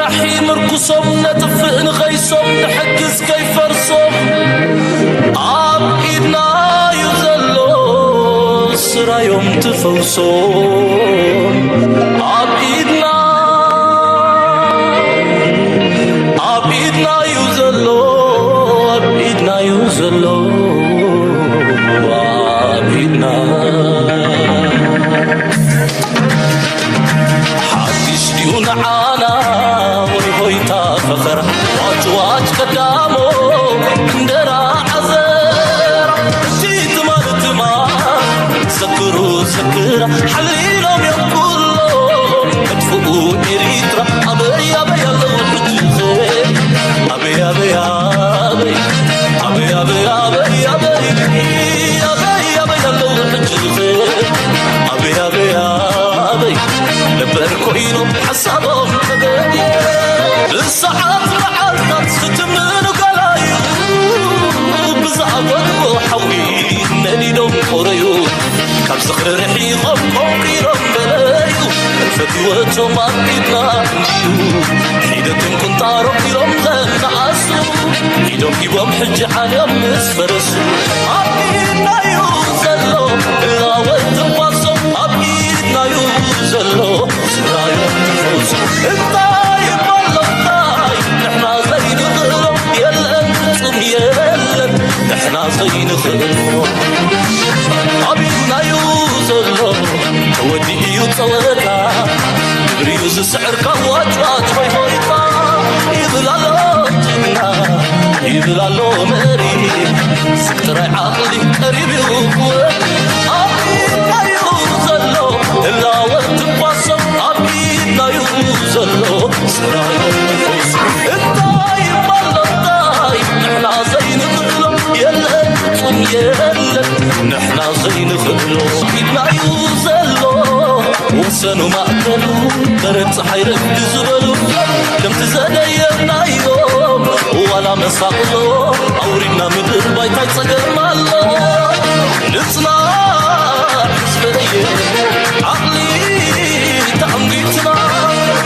ኣሒ ምርኩሶም ነጥፍእ ንኸይሶም ንሕግዝ ከይፈርሶም ኣብ ኢድና እዩ ዘሎ ስራዮም ትፈውሶም ኣብ ኢድና ኣብ ኢድና እዩ ዘሎ ኣብ ኢድና እዩ ዘሎ ኣብ ኢድና ሓድሽ ድዩ ንዓና ወይ ሆይታ ፈኸራ ዋጭ ዋጭ ቀዳሞ እንደራ ዓዘራ እቲ ትማል ትማል ዘክሩ ዘክራ ሓሊሎም እዮም ኩሎም መጥፍኡ ኤሪትራ ኣበይ ኣበይ ኣለዉ ሕጂ ኣበይ ኣበይ ኣበይ ኣበይ ኣበይ ኣበይ ኣበይ ኣበይ ኣበይ ኣለዉ ሕጂ ኣበይ ኣበይ ኣበይ ነበር ኮይኖም ሓሳቦም ተገድየ ብሰዓት መዓልታት ዝትምኑ ገላዩ ብዝኣበድዎ ሓዊ ነዲዶም ቆረዩ ካብ ዝኽሪ ርሒቖም ቆንቂሮም በለዩ ፈትወቶም ኣብ ኢድና እንድዩ ሒደቶም ቁንጣሮም ኢሎም ዘነኣሱ ኢዶም ሂቦም ሕጂ ዓልዮም ምስ ፈረሱ ኣብ ኢድናዩ ዘሎ እላወት ትንፋሶም ኣብ ኢድናዩ ዘሎ ስራዮም ትፈውሱ እንታይ ይባሎ እንታይ ንሕና ዘይንኽእሎ የለን ፍጹም የለን ንሕና ዘይንኽእሎ ኣብ ኢድናዩ ዘሎ ተወዲኡ እዩ ጸወታ ግብሪዩ ዝስዕር ካብ ዋጭዋጭ ሆይ ሆይታ ይብል ኣሎ ጅግና ይብል ኣሎ መሪ ስብ ጥራይ ዓቕሊ ቀሪብ እዩ ክወዲ ኣብ ኢድናዩ ዘሎ ህላወ ትንፋሶም ኣብ ኢድናዩ ዘሎ ስራዩ እንታይ ይባል እንታይ ንሕና ዘይንኽእሎ የለን ፍጹም የለን ንሕና ዘይንኽእሎ ኢድናዩ ዘሎ ወሰኑ ማእከሉ በረድ ፀሓይ ረፍዲ ዝበሉ ከምቲ ዘደየናዮም ዋላ መሳቕሎ ኣውሪድና ምድር ባይታይ ፀገም ኣሎ ንፅናዕ ህዝበየ ዓቕሊ ተኣንጊትና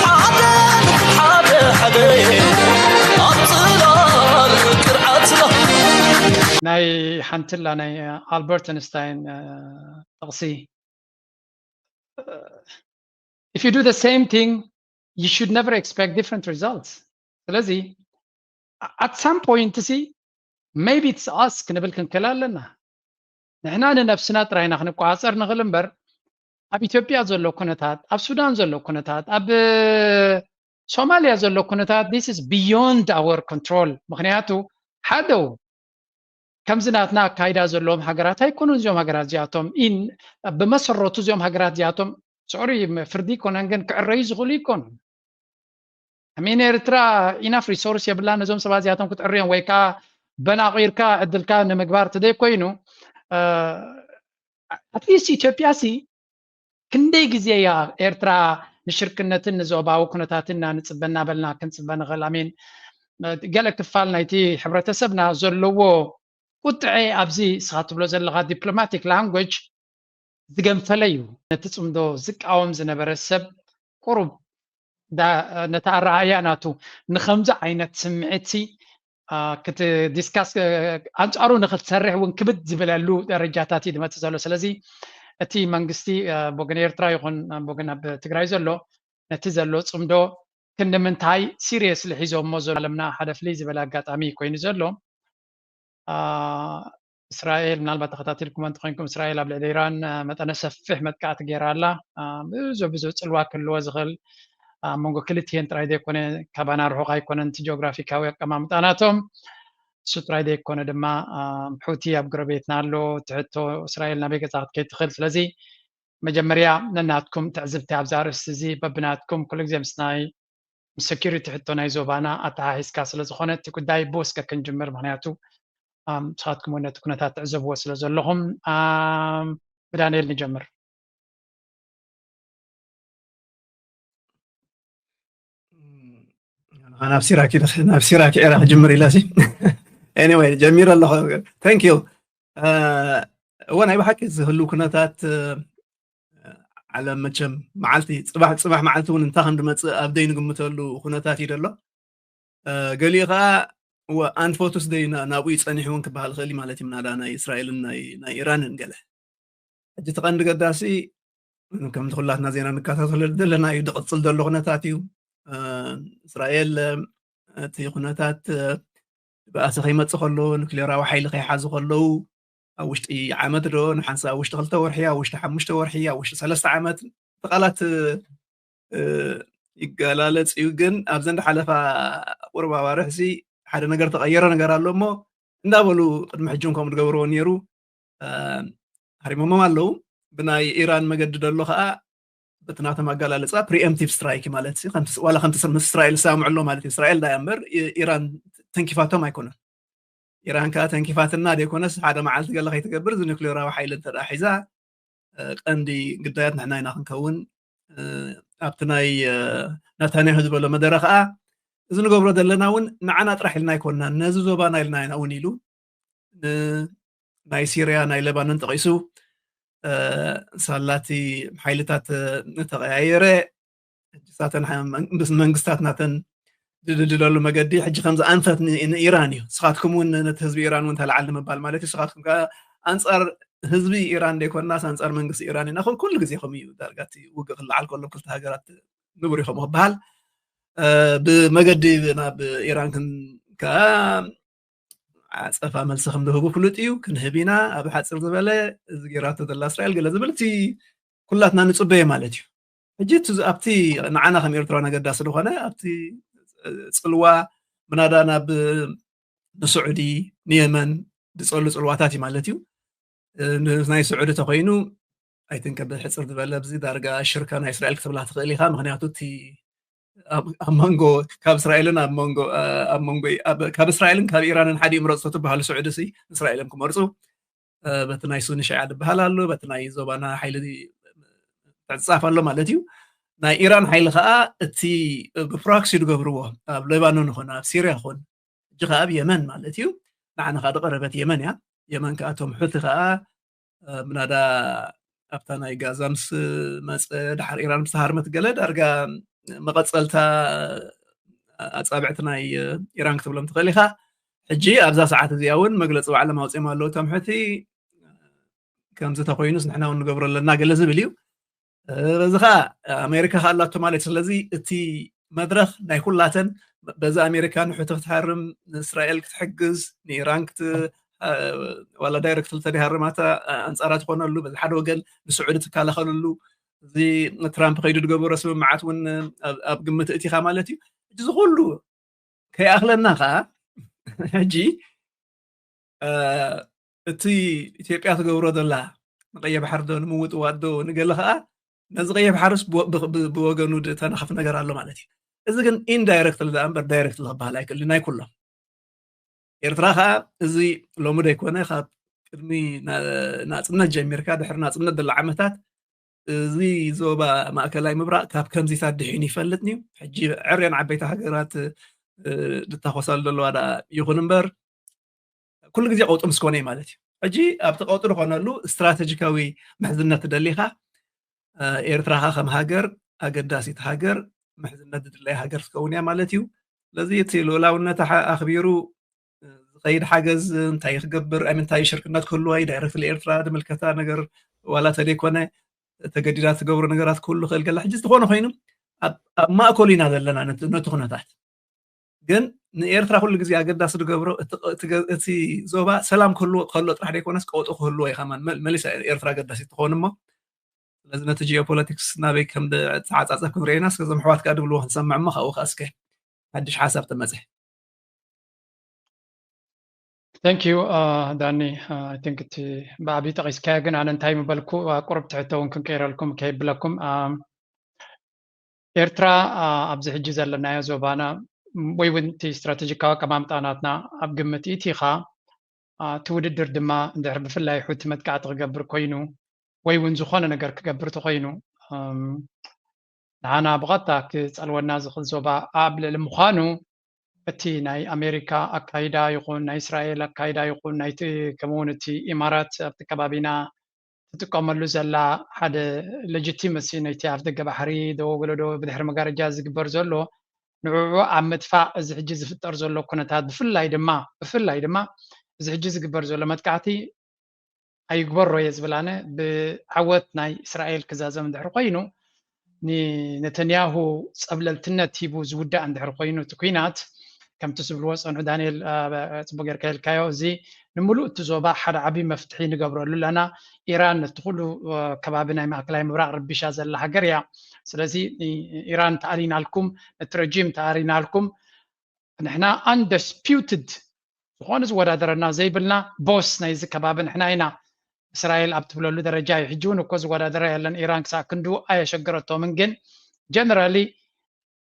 ሓደ ሓደ ሓደ ኣብ ፅላል ቅርዓትና ናይ ሓንትላ ናይ ኣልበርት ኣንስታይን ጥቕሲ if you do the same thing you should never expect different results ስለዚ at some point ሲ maybe it's us ክንብል ክንክእል ኣለና ንሕና ንነብስና ጥራይና ክንቆፃፀር ንኽእል እምበር ኣብ ኢትዮጵያ ዘሎ ኩነታት ኣብ ሱዳን ዘሎ ኩነታት ኣብ ሶማልያ ዘሎ ኩነታት this is beyond our control ምኽንያቱ ሓደ ከምዚ ናትና ኣካይዳ ዘለዎም ሃገራት ኣይኮኑን እዚኦም ሃገራት እዚኣቶም ኢን ብመሰረቱ እዚኦም ሃገራት እዚኣቶም sorry ፍርዲ ኣይኮነን ግን ክዕረዩ ዝኽእሉ ኣይኮኑን I mean ኤርትራ enough resource የብላን ነዞም ሰባት እዚኣቶም ክትዕርዮም ወይ ከዓ በናቒርካ ዕድልካ ንምግባር ተዘይኮይኑ at least ኢትዮጵያ ሲ ክንደይ ግዜ እያ ኤርትራ ንሽርክነትን ንዞባዊ ኩነታትን እና ንፅበ እናበልና ክንፅበ ንኽእል ኣሜን ገለ ክፋል ናይቲ ሕብረተሰብና ዘለዎ ቁጥዐ ኣብዚ እስኻ ትብሎ ዘለኻ diplomatic language ዝገንፈለ እዩ ነቲ ፅምዶ ዝቃወም ዝነበረ ሰብ ቁሩብ ነቲ ኣረኣእያ ናቱ ንከምዚ ዓይነት ስምዒት ሲ ክት discuss ኣንፃሩ ንክትሰርሕ እውን ክብድ ዝበለሉ ደረጃታት እዩ ዝመፅእ ዘሎ ስለዚ እቲ መንግስቲ ብወገን ኤርትራ ይኹን ብወገን ኣብ ትግራይ ዘሎ ነቲ ዘሎ ፅምዶ ክንዲ ምንታይ seriously ሒዞሞ ዘሎ ዓለምና ሓደ ፍልይ ዝበለ ኣጋጣሚ ኮይኑ ዘሎ እስራኤል ምናልባት ተኸታቲልኩም እንተኮይንኩም እስራኤል ኣብ ልዕሊ ኢራን መጠነ ሰፊሕ መጥቃዕቲ ገይራ ኣላ ብዙ ብዙ ፅልዋ ክህልዎ ዝኽእል ኣብ መንጎ ክልቲኤን ጥራይ ዘይኮነ ካባና ርሑቕ ኣይኮነን እቲ ጂኦግራፊካዊ ኣቀማምጣ ናቶም እሱ ጥራይ ዘይኮነ ድማ ሑቲ ኣብ ጎረቤትና ኣሎ ትሕቶ እስራኤል ናበይ ገፃ ክትከይድ ትኽእል ስለዚ መጀመርያ ነናትኩም ትዕዝብቲ ኣብዚ ኣርእስቲ እዚ በብናትኩም ኩሉ ግዜ ምስ ናይ ምስ security ሕቶ ናይ ዞባና ኣተሓሒዝካ ስለ ዝኾነ እቲ ጉዳይ ብወስከ ክንጅምር ምክንያቱ ንስኻትኩም እውን ነቲ ኩነታት ትዕዘብዎ ስለ ዘለኹም ብዳንኤል ንጀምር ናብ ሲራክ ናብ ሲራክ ኤራ ክጅምር ኢለ ሲ anyway ጀሚረ ኣለኹ thank you እወ ናይ ብሓቂ ዝህሉ ኩነታት ዓለም መቸም መዓልቲ፣ ጽባሕ፣ ጽባሕ መዓልቲ እውን እንታይ ከም ዝመጽእ ኣብ ዘይንግምተሉ ኩነታት እዩ ዘሎ። እ፣ ገሊኡ ከኣ ወ-፣ ኣንፈቱስ ደይ ና-፣ ናብኡ ይጸኒሕ እውን ክበሃል ይኽእል እዩ ማለት እዩ፣ ምናዳ ናይ እስራኤልን ናይ፣ ናይ ኢራንን ገለ። ሕጂ እቲ ቀንዲ ገዳሲ፣ ከምቲ ኩላትና ዜና ንከታተሎ ዘለና እዩ፣ ዝቕጽል ዘሎ ኩነታት እዩ። እ፣ እስራኤል፣ እ፣ እቲ ኩነታት፣ እ፣ ባእሲ ከይመጽእ ከሎ፣ ኑክሌራዊ ሓይሊ ከይሓዙ ከለዉ፣ ኣብ ውሽጢ ዓመት ዶ፣ ንሓንሳእ ኣብ ውሽጢ ክልተ ወርሒ፣ ኣብ ውሽጢ ሓሙሽተ ወርሒ፣ ኣብ ውሽጢ ሰለስተ ዓመት፣ እቲ ቃላት፣ እ፣ ይገላለጽ እዩ። ግን ኣብዘን ዝሓለፋ ቁሩብ ኣዋርሕሲ ሓደ ነገር ተቐየረ ነገር ኣሎ እሞ፣ እንዳበሉ ቅድሚ ሕጂ እውን ከምኡ ዝገብርዎ ነይሩ። እ፣ ሃሪሞሞም ኣለዉ። ብናይ ኢራን መገዲ ዘሎ ከኣ፣ በቲ ናቶም ኣገላልጻ ፕሪኤምፕቲቭ ስትራይክ ማለት እዩ። ከምቲ ስ-፣ ዋላ ከምቲ ስ-፣ ምስ እስራኤል ዝሰማምዑ ኣለዉ ማለት እዩ። እስራኤል ዳያ እምበር ኢ-፣ ኢራን ተንኪፋቶም ኣይኮነን። ኢራን ከኣ ተንኪፋትና ዘይኮነስ፣ ሓደ መዓልቲ ገለ ከይትገብር፣ እዚ ኑክሌራዊ ሓይሊ እንተ ደኣ ሒዛ፣ እ፣ ቀንዲ ግዳያት ንሕና ኢና ክንከውን። እ፣ ኣብቲ ናይ፣ እ፣ ናታንያሁ ዝበሎ መደረ ከኣ፣ እዚ ንገብሮ ዘለና እውን ንዓና ጥራሕ ኢልና ኣይኮንናን፣ ነዚ ዞባና ኢልና ኢና እውን ኢሉ። ን-፣ ናይ ሲርያ፣ ናይ ለባኖን ጠቒሱ፣ እ፣ ሳላቲ ሓይልታት፣ እ፣ ተቐያየረ። ሕጂ ሳተን ሓ-፣ መን-፣ ምስ መንግስታት ናተን ዝድልድለሉ መገዲ፣ ሕጂ ከምዚ ኣንፈት ን-፣ ንኢራን እዩ። ንስኻትኩም እውን ነቲ ህዝቢ ኢራን እውን ተለዓል ንምባል ማለት እዩ። ንስኻትኩም ከኣ ኣንጻር ህዝቢ ኢራን ዘይኮንናስ ኣንጻር መንግስቲ ኢራን ኢና። ኩ-፣ ኩሉ ግዜ ከምኡ እዩ። ዳርጋ እቲ ውግእ ክለዓል ከሎ ክልተ ሃገራት ንቡር እዩ ከምኡ ክበሃል። እ፣ ብመገዲ ናብ ኢራን ክን-፣ ከኣ ዓጸፋ መልሲ ከም ዝህቡ ፍሉጥ እዩ። ክንህብ ኢና፣ ኣብ ሓጺር ዝበለ፣ እዚ ጌራቶ ዘላ እስራኤል ገለ ዝብል፣ እቲ ኩላትና ንጽበዮ ማለት እዩ። ሕጂ እቲ ዝ-፣ ኣብቲ ንዓና ከም ኤርትራውያን ኣገዳሲ ዝኾነ፣ ኣብቲ ጽልዋ ምናዳ ናብ ንስዑዲ፣ ንየመን ዝጸሉ ጽልዋታት እዩ ማለት እዩ። እ፣ ን-፣ ናይ ስዑዲ ተኾይኑ፣ ኣይ ቲንክ ብሕጽር ዝበለ፣ ኣብዚ ዳርጋ ሽርካ ናይ እስራኤል ክትብላ ትኽእል ኢኻ። ምኽንያቱ እቲ ኣብ፣ ኣብ መንጎ፣ ካብ እስራኤልን ኣብ መንጎ፣ እ፣ ኣብ መንጎ፣ ኣብ፣ ካብ እስራኤልን ካብ ኢራንን ሓደ ይምረጽ ተትበሃሉ፣ ስዑዲ ሲ ንእስራኤል እዮም ክመርጹ። እ፣ በቲ ናይ ሱኒ ሽዓ ዝበሃል ኣሎ፣ በቲ ናይ ዞባና ሓይሊ ምትዕጽጻፍ ኣሎ ማለት እዩ። ናይ ኢራን ሓይሊ ከኣ እቲ ብፕሮክሲ ዝገብርዎ፣ ኣብ ሌባኖን ይኹን ኣብ ሲርያ ይኹን፣ ሕጂ ከኣ ኣብ የመን ማለት እዩ። ንዓና ከኣ ዝቐረበት የመን እያ። የመን ከኣ እቶም ሑቲ ከኣ፣ እ፣ ምናዳ ኣብታ ናይ ጋዛ ምስ መጸ፣ ድሓር ኢራን ምስ ተሃርመት፣ ገለ ዳርጋ መቐጸልታ ኣጻብዕቲ ናይ፣ እ፣ ኢራን ክትብሎም ትኽእል ኢኻ። ሕጂ ኣብዛ ሰዓት እዚኣ እውን መግለጺ ባዕሎም ኣውጺኦም ኣለዉ እቶም ሑቲ። ከምዚ ተኾይኑስ ንሕና እውን ንገብሮ ኣለና ገለ ዝብል እዩ። እ፣ በዚ ኸኣ ኣሜሪካ ኸኣ ኣላቶ ማለት እዩ። ስለዚ እቲ መድረኽ ናይ ኩላተን፣ በዚ ኣሜሪካ ንሑቲ ክትሃርም፣ ንእስራኤል ክትሕግዝ፣ ንኢራን ክት-፣ እ፣ ዋላ ዳይረክት እንተደይሃርማታ፣ እ፣ ኣንጻራ ትኾነሉ፣ በዚ ሓደ ወገን ንስዑዲ ትከላኸለሉ፣ እዚ ትራምፕ ከይዱ ዝገበሮ ስምምዓት እውን ኣብ፣ ኣብ ግምት እቲኻ ማለት እዩ። ሕጂ እዚ ኩሉ ከይኣኽለና ኸኣ፣ ሕጂ፣ እ፣ እቲ ኢትዮጵያ ትገብሮ ዘላ ንቀይሕ ባሕሪ ዶ ንምውጥዋጥ ዶ ንገለ ኸኣ፣ ነዚ ቀይሕ ባሕርስ ብወ-፣ ብ-፣ ብ-፣ ብወገኑ ዝተነኸፍ ነገር ኣሎ ማለት እዩ። እዚ ግን ኢንዳይረክትሊ ደኣ እምበር ዳይረክትሊ ክበሃል ኣይክእልን፣ ናይ ኩሎም። ኤርትራ ኸኣ እዚ ሎሚ ዘይኮነ፣ ካብ ቅድሚ ና-፣ ናጽነት ጀሚርካ፣ ድሕሪ ናጽነት ዘሎ ዓመታት፣ እዚ ዞባ ማእከላይ ምብራቕ ካብ ከምዚታት ድሒኑ ይፈልጥን እዩ። ሕጂ ዕርየን ዓበይቲ ሃገራት፣ እ፣ ዝታኾሳሉ ዘለዋ ደኣ ይኹን እምበር፣ ኩሉ ግዜ ቀውጢ ምስ ኮነ እዩ ማለት እዩ። ሕጂ ኣብቲ ቀውጢ ዝኾነሉ ስትራተጂካዊ ምሕዝነት ትደሊ ኢኻ። እ፣ ኤርትራ ኸኣ ከም ሃገር፣ ኣገዳሲት ሃገር፣ ምሕዝነት ዝድለያ ሃገር ትከውን እያ ማለት እዩ። ስለዚ እቲ ልኡላውነታ ሓ-፣ ኣኽቢሩ፣ እ፣ ዝኸይድ ሓገዝ እንታይ ክገብር፣ ኣይ፣ እንታይ ሽርክነት ክህልዎ እዩ፣ ዳይረክትሊ ኤርትራ ዝምልከታ ነገር ዋላ ተደይኮነ፣ ተገዲዳ ትገብሮ ነገራት ክህሉ ክእል ገላ። ሕጂ ዝኾነ ኮይኑ ኣብ፣ ኣብ ማእከሉ ኢና ዘለና ነቲ፣ ነቲ ኩነታት። ግን ንኤርትራ ኩሉ ግዜ ኣገዳሲ ዝገብሮ እቲ፣ እቲ ገ-፣ እቲ ዞባ ሰላም ክህልዎ፣ ክህልዎ ጥራሕ ዘይኮነስ ቀውጢ ክህልዎ እዩ ከማን መል-፣ መሊሳ ኤርትራ ኣገዳሲት ትኸውን እሞ። ስለዚ ነቲ ጂኦፖለቲክስ ናበይ ከም ዝተዓጻጸ ክንሪኦ ኢና። እስከ እዞም ኣሕዋት ከኣ ዝብልዎ ክንሰምዕ እሞ ካብኡ ከኣ እስከ ሓድሽ ሓሳብ ተመጽእ። Thank you, እ፣ ዳኒ። እ፣ I think እቲ ብዓቢ ጠቒስካዮ፣ ግን ኣነ እንታይ ምበልኩ፣ እ፣ ቁሩብ ትሕቶ እውን ክንቀይረልኩም ከይብለኩም፣ እ፣ ኤርትራ፣ እ፣ ኣብዚ ሕጂ ዘለናዮ ዞባና ወይ እውን እቲ ስትራተጂካዊ ኣቀማምጣ ናትና ኣብ ግምት ኢቲኻ፣ እ፣ እቲ ውድድር ድማ እንድሕር ብፍላይ ሑቲ መጥቃዕቲ ክገብር ኮይኑ ወይ እውን ዝኾነ ነገር ክገብር ተኾይኑ፣ እም፣ ንዓና ብቐጥታ ክጸልወና ዝኽእል ዞባ ኣብ ልዕሊ ምዃኑ፣ እቲ ናይ ኣሜሪካ ኣካይዳ ይኹን፣ ናይ እስራኤል ኣካይዳ ይኹን፣ ናይቲ ከምኡ እውን እቲ ኢማራት ኣብቲ ከባቢና ትጥቀመሉ ዘላ ሓደ legitimacy ነቲ ኣብ ደገ ባሕሪ ደው በሎ ደው ብድሕሪ መጋረጃ ዝግበር ዘሎ ንዕዑ ኣብ ምጥፋእ እዚ ሕጂ ዝፍጠር ዘሎ ኩነታት ብፍላይ ድማ ብፍላይ ድማ እዚ ሕጂ ዝግበር ዘሎ መጥቃዕቲ ኣይግበሮ እየ ዝብል ኣነ ብዓወት ናይ እስራኤል ክዛዘም እንድሕር ኮይኑ ንነተንያሁ ጸብለልትነት ሂቡ ዝውዳእ እንድሕር ኮይኑ እቲ ኩናት ከምቲ ዝብልዎ ጸንሑ ዳንኤል ጽቡቅ ጌርካ ኢልካዮ እዚ ንምሉእ እቲ ዞባ ሓደ ዓብዪ መፍትሒ ንገብረሉ ኣለና። ኢራን ነቲ ኩሉ ከባቢ ናይ ማእከላይ ምብራቅ ረቢሻ ዘላ ሃገር እያ። ስለዚ ኢራን ተኣሊናልኩም ነቲ ረጂም ተኣሪናልኩም ንሕና undisputed ዝኾነ ዝወዳደረና ዘይብልና boss ናይዚ ከባቢ ንሕና ኢና። እስራኤል ኣብ ትብለሉ ደረጃ እዩ። ሕጂ እውን እኮ ዝወዳደረ የለን። ኢራን ክሳብ ክንድኡ ኣየሸገረቶምን። ግን generally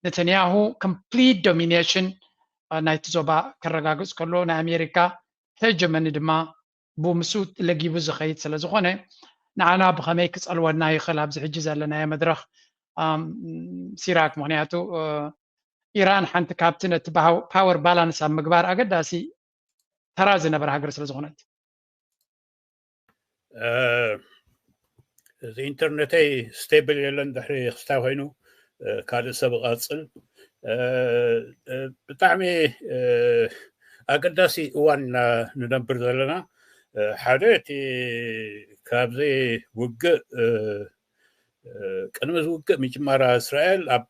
ነተንያሁ complete domination ናይቲ ዞባ ከረጋግጽ ከሎ ናይ ኣሜሪካ hegemony ድማ ብኡ ምስኡ ለጊቡ ዝኸይድ ስለ ዝኾነ ንዓና ብኸመይ ክጸልወና ይኽእል ኣብዚ ሕጂ ዘለናዮ መድረኽ ሲራክ ምክንያቱ ኢራን ሓንቲ ካብቲ ነቲ power balance ኣብ ምግባር ኣገዳሲ ተራ ዝነበረ ሃገር ስለ ዝኾነት እዚ ኢንተርነተይ stable የለን ድሕሪ ክስታይ ኮይኑ ካልእ ሰብ ቐፅል ብጣዕሚ ኣገዳሲ እዋን ንነብር ዘለና ሓደ እቲ ካብዚ ውግእ ቅድሚ ዝውግእ ምጅማራ እስራኤል ኣብ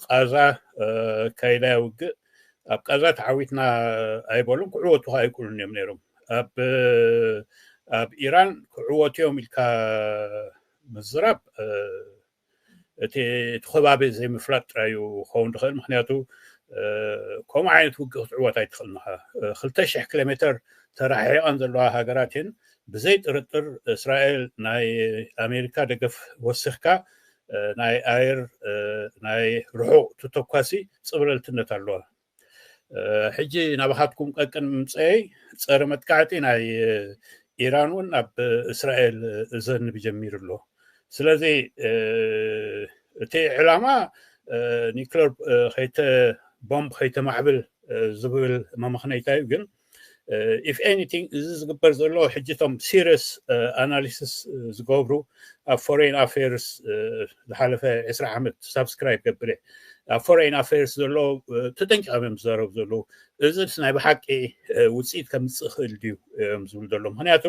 ቃዛ ካይዳያ ውግእ ኣብ ቃዛ ተዓዊትና ኣይበሉን ክዕወቱ ኣይክእሉን እዮም ነይሮም ኣብ ኣብ ኢራን ክዕወቱ እዮም ኢልካ ምዝራብ እቲ እቲ ከባቢ ዘይምፍላጥ ጥራይ እዩ ክኸውን ዝኽእል ምክንያቱ ከምኡ ዓይነት ውግእ ክትዕወት ኣይትኽእልን ኢኻ ክልተ ሽሕ ኪሎ ሜተር ተራሒቐን ዘለዋ ሃገራት እየን ብዘይ ጥርጥር እስራኤል ናይ ኣሜሪካ ደገፍ ወሲኽካ ናይ ኣየር ናይ ርሑቕ ተተኳሲ ፅብለልትነት ኣለዋ ሕጂ ናባኻትኩም ቀቅን ምምፀይ ፀረ መጥቃዕቲ ናይ ኢራን እውን ኣብ እስራኤል ዘንብ ጀሚሩ ኣሎ ስለዚ እቲ ዕላማ ኒክለር ከይተ ቦምብ ከይተማዕብል ዝብል መመክነይታ እዩ ግን if anything እዚ ዝግበር ዘሎ ሕጂ ቶም serious analysis ዝገብሩ ኣብ foreign affairs ዝሓለፈ ዕስራ ዓመት subscribe ገብረ ኣብ foreign affairs ዘሎ ተጠንቂቆም እዮም ዝዛረቡ ዘለዉ እዚ ናይ ብሓቂ ውፅኢት ከምፅእ ክእል ድዩ እዮም ዝብሉ ዘሎ ምክንያቱ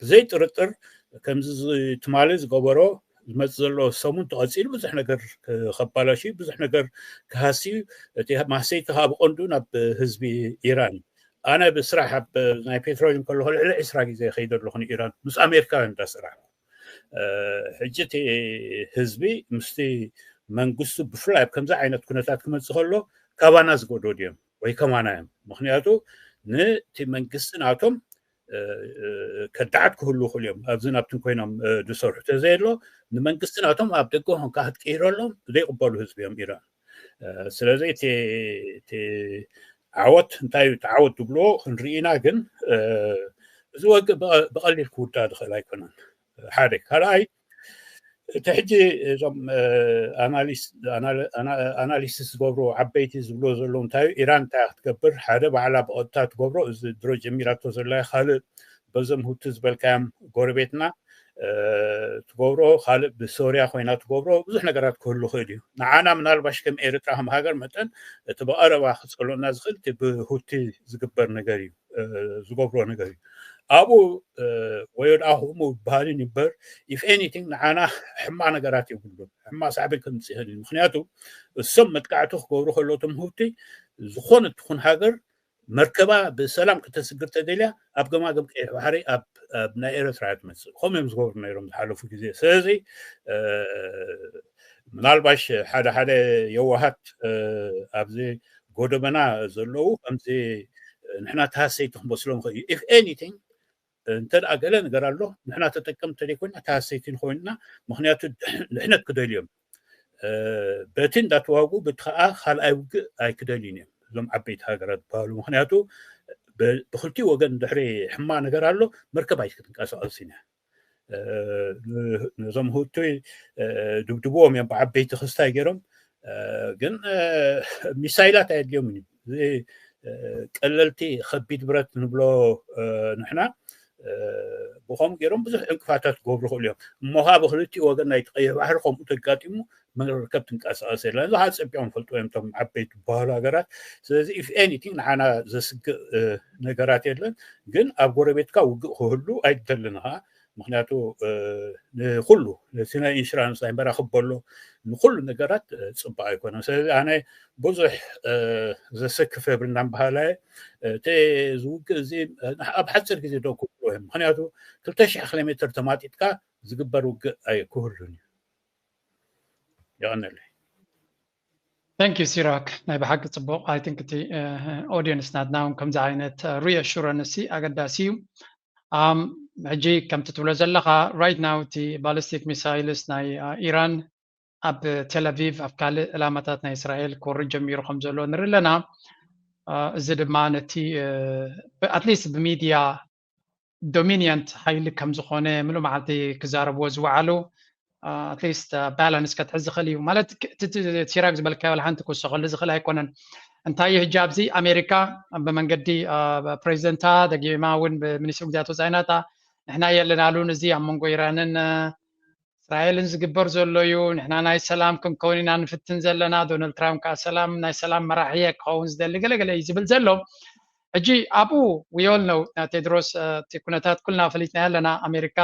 ብዘይ ጥርጥር ከምዚ ትማሊ ዝገበሮ ዝመፅእ ዘሎ ሰሙን ተቐፂሉ ብዙሕ ነገር ከባላሽ ብዙሕ ነገር ክሃሲ እዩ እቲ ማሰይቲ ካብ ብቐንዱ ናብ ህዝቢ ኢራን እዩ ኣነ ብስራሕ ኣብ ናይ ፔትሮሊም ከለኹ ልዕሊ ዕስራ ግዜ ከይደ ኣለኹ ንኢራን ምስ ኣሜሪካውያን እንዳሰራሕ ሕጂ እቲ ህዝቢ ምስቲ መንግስቱ ብፍላይ ኣብ ከምዚ ዓይነት ኩነታት ክመፅእ ከሎ ካባና ዝጎዶ ድዮም ወይ ከማና እዮም ምክንያቱ ነቲ መንግስቲ ናቶም ከዳዓት ክህሉ ይኽእሉ እዮም ኣብዚ ናብትን ኮይኖም ዝሰርሑ ተዘየሎ ንመንግስቲ ናቶም ኣብ ደገ ኾንካ ክትቅይረሎም ዘይቕበሉ ህዝቢ እዮም ኢራን ስለዚ እቲ ዓወት እንታይ እዩ ተዓወት ዝብልዎ ክንርኢና ግን እዚ ወግእ ብቐሊል ክውዳእ ዝኽእል ኣይኮነን ሓደ ካልኣይ እቲ ሕጂ እዞም ኣናሊሲስ ዝገብሩ ዓበይቲ ዝብልዎ ዘለዉ እንታይ ኢራን እንታይ ክትገብር ሓደ ባዕላ ብቐጥታ ትገብሮ እዚ ድሮ ጀሚራቶ ዘላ ካልእ በዞም ሁቲ ዝበልካዮም ጎረቤትና ትገብሮ ካልእ ብሶርያ ኮይና ትገብሮ ብዙሕ ነገራት ክህሉ ክእል እዩ ንዓና ምናልባሽ ከም ኤርትራ ከም ሃገር መጠን እቲ ብቐረባ ክፀሎና ዝኽእል እቲ ብሁቲ ዝግበር ነገር እዩ ዝገብሮ ነገር እዩ ኣብኡ ወዮ ደኣ ከምኡ ይበሃል እዩ እምበር if anything ንዓና ሕማቕ ነገራት የብሉን ሕማቕ ሳዕቤን ከምፅእ ይኽእል እዩ ምክንያቱ እሶም መጥቃዕቲ ክገብሩ ከለቶም ሁቲ ዝኾነ ትኹን ሃገር መርከባ ብሰላም ከተስግር ተደልያ ኣብ ገማግም ቀይሕ ባሕሪ ኣብ ናይ ኤረትራ እያ ትመፅእ ከምኡ እዮም ዝገብሩ ነይሮም ዝሓለፉ ግዜ ስለዚ ምናልባሽ ሓደ ሓደ የዋሃት ኣብዚ ጎደበና ዘለዉ ከምዚ ንሕና ተሃሰይቲ ክመስሎም ኽእል እዩ if anything እንተ ደኣ ገለ ነገር ኣሎ ንሕና ተጠቀምቲ ተደይኮይና ተሃሰይቲ ንኮይንና ምክንያቱ ድሕነት ክደልዮም በቲ እንዳተዋጉ በቲ ከዓ ካልኣይ ውግእ ኣይክደልዩን እዮም እዞም ዓበይቲ ሃገራት ዝበሃሉ ምክንያቱ ብክልቲኡ ወገን ድሕሪ ሕማቅ ነገር ኣሎ መርከብ ኣይክትንቀሳቀስን እያ ነዞም ሁቲ ድብድብዎም እዮም ብዓበይቲ ክስታይ ገይሮም ግን ሚሳይላት ኣየድልዮምን እዩ እዚ ቀለልቲ ከቢድ ብረት ንብሎ ንሕና ብኸምኡ ገይሮም ብዙሕ ዕንቅፋታት ክገብሩ ይኽእሉ እዮም። እሞ ከዓ ብክልቲኡ ወገን ናይቲ ቀይሕ ባሕሪ ከምኡ ተጋጢሙ መርከብ ትንቀሳቐስ የለን። እዚ ከዓ ፀቢቖም ፈልጥዎ እዮም እቶም ዓበይቲ ዝበሃሉ ሃገራት። ስለዚ if anything ንዓና ዘስግእ ነገራት የለን። ግን ኣብ ጎረቤትካ ውግእ ክህሉ ኣይትደልን ኢኻ። ምክንያቱ ንኩሉ ነቲ ናይ ኢንሹራንስ ናይ መራኽብ በሎ ንኩሉ ነገራት ፅቡቅ ኣይኮነን። ስለዚ ኣነ ብዙሕ ዘሰክፍ የብልናን በሃላይ። እቲ ዝውግእ እዚ ኣብ ሓፂር ግዜ ዶ ክብሎ እዮም። ምክንያቱ ክልተ ሽሕ ኪሎ ሜትር ተማጢጥካ ዝግበር ውግእ ክህሉን እዩ። የቐነለይ። Thank you ሲራክ፣ ናይ ብሓቂ ፅቡቕ። I think እቲ ኦዲየንስ ናትና እውን ከምዚ ዓይነት reassurance ኣገዳሲ እዩ። ሕጂ ከምቲ ትብሎ ዘለኻ right now እቲ ballistic missiles ናይ ኢራን ኣብ ቴል ኣቪቭ ኣብ ካልእ ዕላማታት ናይ እስራኤል ክወርድ ጀሚሩ ከም ዘሎ ንርኢ ኣለና። እዚ ድማ ነቲ at least ብሚድያ ዶሚኒየንት ሓይሊ ከም ዝኾነ ምሉእ መዓልቲ ክዛረብዎ ዝወዓሉ at least balance ከትሕዝ ዝኽእል እዩ። ማለት ሲራክ ዝበልካዮ ሓንቲ ክውሰኸሉ ዝኽእል ኣይኮነን። እንታይ እዩ ሕጂ ኣብዚ ኣሜሪካ ብመንገዲ ፕሬዚደንታ ደጊማ እውን ብሚኒስትሪ ጉዳያት ወፃኢ ናታ ንሕና የለናሉን እዚ ኣብ መንጎ ኢራንን እስራኤልን ዝግበር ዘሎ እዩ። ንሕና ናይ ሰላም ክንከውን ኢና ንፍትን ዘለና። ዶናልድ ትራምፕ ከዓ ሰላም ናይ ሰላም መራሒ እየ ክኸውን ዝደሊ ገለገለ እዩ ዝብል ዘሎ። ሕጂ ኣብኡ we all know ቴድሮስ እቲ ኩነታት ኩልና ፈሊጥና ኣለና። ኣሜሪካ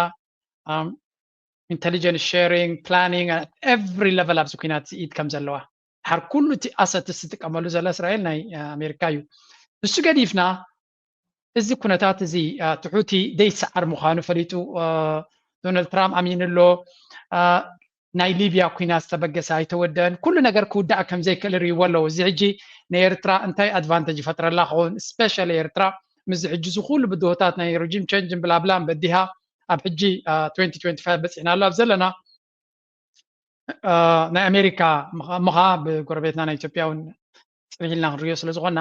intelligence sharing planning every level ኣብዚ ኩናት ኢድ ከም ዘለዋ ድሓር ኩሉ እቲ ኣሰትስ ዝጥቀመሉ ዘላ እስራኤል ናይ ኣሜሪካ እዩ። ንሱ ገዲፍና እዚ ኩነታት እዚ ትሑቲ ደይሰዓር ምዃኑ ፈሊጡ ዶናልድ ትራምፕ ኣሚኑ ኣሎ። ናይ ሊብያ ኩናት ዝተበገሰ ኣይተወደአን። ኩሉ ነገር ክውዳእ ከም ዘይክእል ርእይዎ ኣለዉ። እዚ ሕጂ ንኤርትራ እንታይ ኣድቫንተጅ ይፈጥረላ ክኸውን? ስፔሻሊ ኤርትራ ምስዚ ሕጂ እዚ ኩሉ ብድሆታት ናይ ሪጂም ቸንጅን ብላብላን በዲሃ ኣብ ሕጂ ትወንቲ ትወንቲ ፋይቭ በፂሕና ኣሎ ኣብ ዘለና ናይ ኣሜሪካ ምኻ ብጎረቤትና ናይ ኢትዮጵያ እውን ፅንሕ ኢልና ክንሪኦ ስለ ዝኾና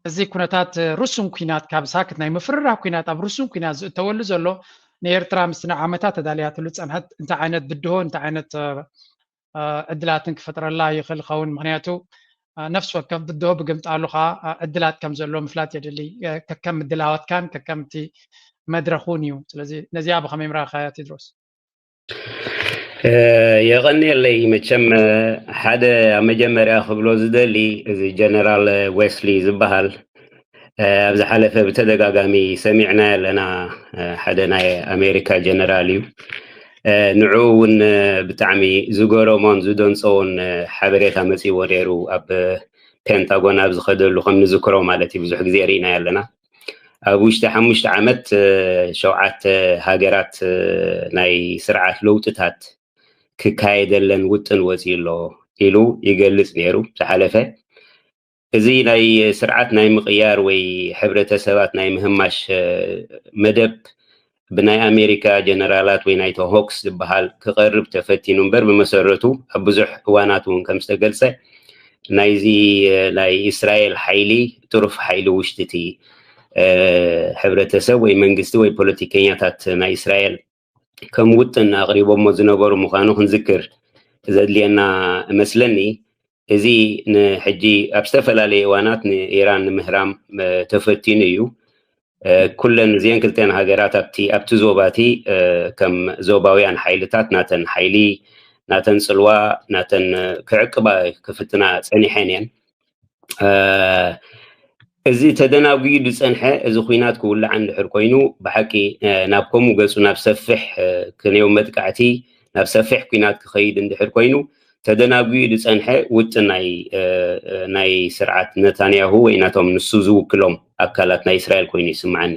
እዚ ኩነታት ርሱን ኩናት ካብ ሳክት ናይ ምፍርራህ ኩናት ኣብ ርሱን ኩናት ዝእተወሉ ዘሎ ንኤርትራ ምስቲ ንዓመታት ተዳልያትሉ ዝፀንሐት እንታይ ዓይነት ብድሆ እንታይ ዓይነት ዕድላትን ክፈጥረላ ይኽእል ኸውን? ምክንያቱ ነፍሲ ወከፍ ብድሆ ብግምጣሉ ከዓ ዕድላት ከም ዘሎ ምፍላጥ የድሊ። ከከም ምድላዋትካን ከከምቲ መድረኹን እዩ። ስለዚ ነዚኣ ብኸመይ ምራእኻያ ቴድሮስ? የቐንየለይ። መቸም ሓደ ኣብ መጀመርያ ክብሎ ዝደሊ እዚ ጀነራል ዌስሊ ዝበሃል ኣብ ዝሓለፈ ብተደጋጋሚ ሰሚዕና ኣለና። ሓደ ናይ ኣሜሪካ ጀነራል እዩ። ንዑ እውን ብጣዕሚ ዝገረሞን ዝደንፀውን ሓበሬታ መፂዎ ነይሩ። ኣብ ፔንታጎን ኣብ ዝኸደሉ ከም ንዝክሮ ማለት እዩ። ብዙሕ ግዜ ርኢና ኣለና። ኣብ ውሽጢ ሓሙሽተ ዓመት ሸውዓተ ሃገራት ናይ ስርዓት ለውጥታት ክካየደለን ውጥን ወፂኡ ኣሎ ኢሉ ይገልፅ ነይሩ ዝሓለፈ። እዚ ናይ ስርዓት ናይ ምቕያር ወይ ሕብረተሰባት ናይ ምህማሽ መደብ ብናይ ኣሜሪካ ጀነራላት ወይ ናይቶ ሆክስ ዝበሃል ክቐርብ ተፈቲኑ እምበር ብመሰረቱ ኣብ ብዙሕ እዋናት እውን ከም ዝተገልፀ ናይዚ ናይ እስራኤል ሓይሊ ጥሩፍ ሓይሊ ውሽጢ እቲ ሕብረተሰብ ወይ መንግስቲ ወይ ፖለቲከኛታት ናይ እስራኤል ከም ውጥን ኣቕሪቦሞ ዝነበሩ ምዃኑ ክንዝክር ዘድልየና እመስለኒ። እዚ ንሕጂ ኣብ ዝተፈላለየ እዋናት ንኢራን ንምህራም ተፈቲኑ እዩ። ኩለን እዚአን ክልተን ሃገራት ኣብቲ ኣብቲ ዞባቲ ከም ዞባውያን ሓይልታት ናተን ሓይሊ ናተን ፅልዋ ናተን ክዕቅባ ክፍትና ፀኒሐን እየን። እዚ ተደናጉዩ ዝፀንሐ እዚ ኩናት ክውላዕ እንድሕር ኮይኑ ብሓቂ ናብ ከምኡ ገፁ ናብ ሰፍሕ ክንየው መጥቃዕቲ ናብ ሰፍሕ ኩናት ክኸይድ እንድሕር ኮይኑ ተደናጉዩ ዝፀንሐ ውጥን ናይ ናይ ስርዓት ነታንያሁ ወይ ናቶም ንሱ ዝውክሎም ኣካላት ናይ እስራኤል ኮይኑ ይስምዓኒ።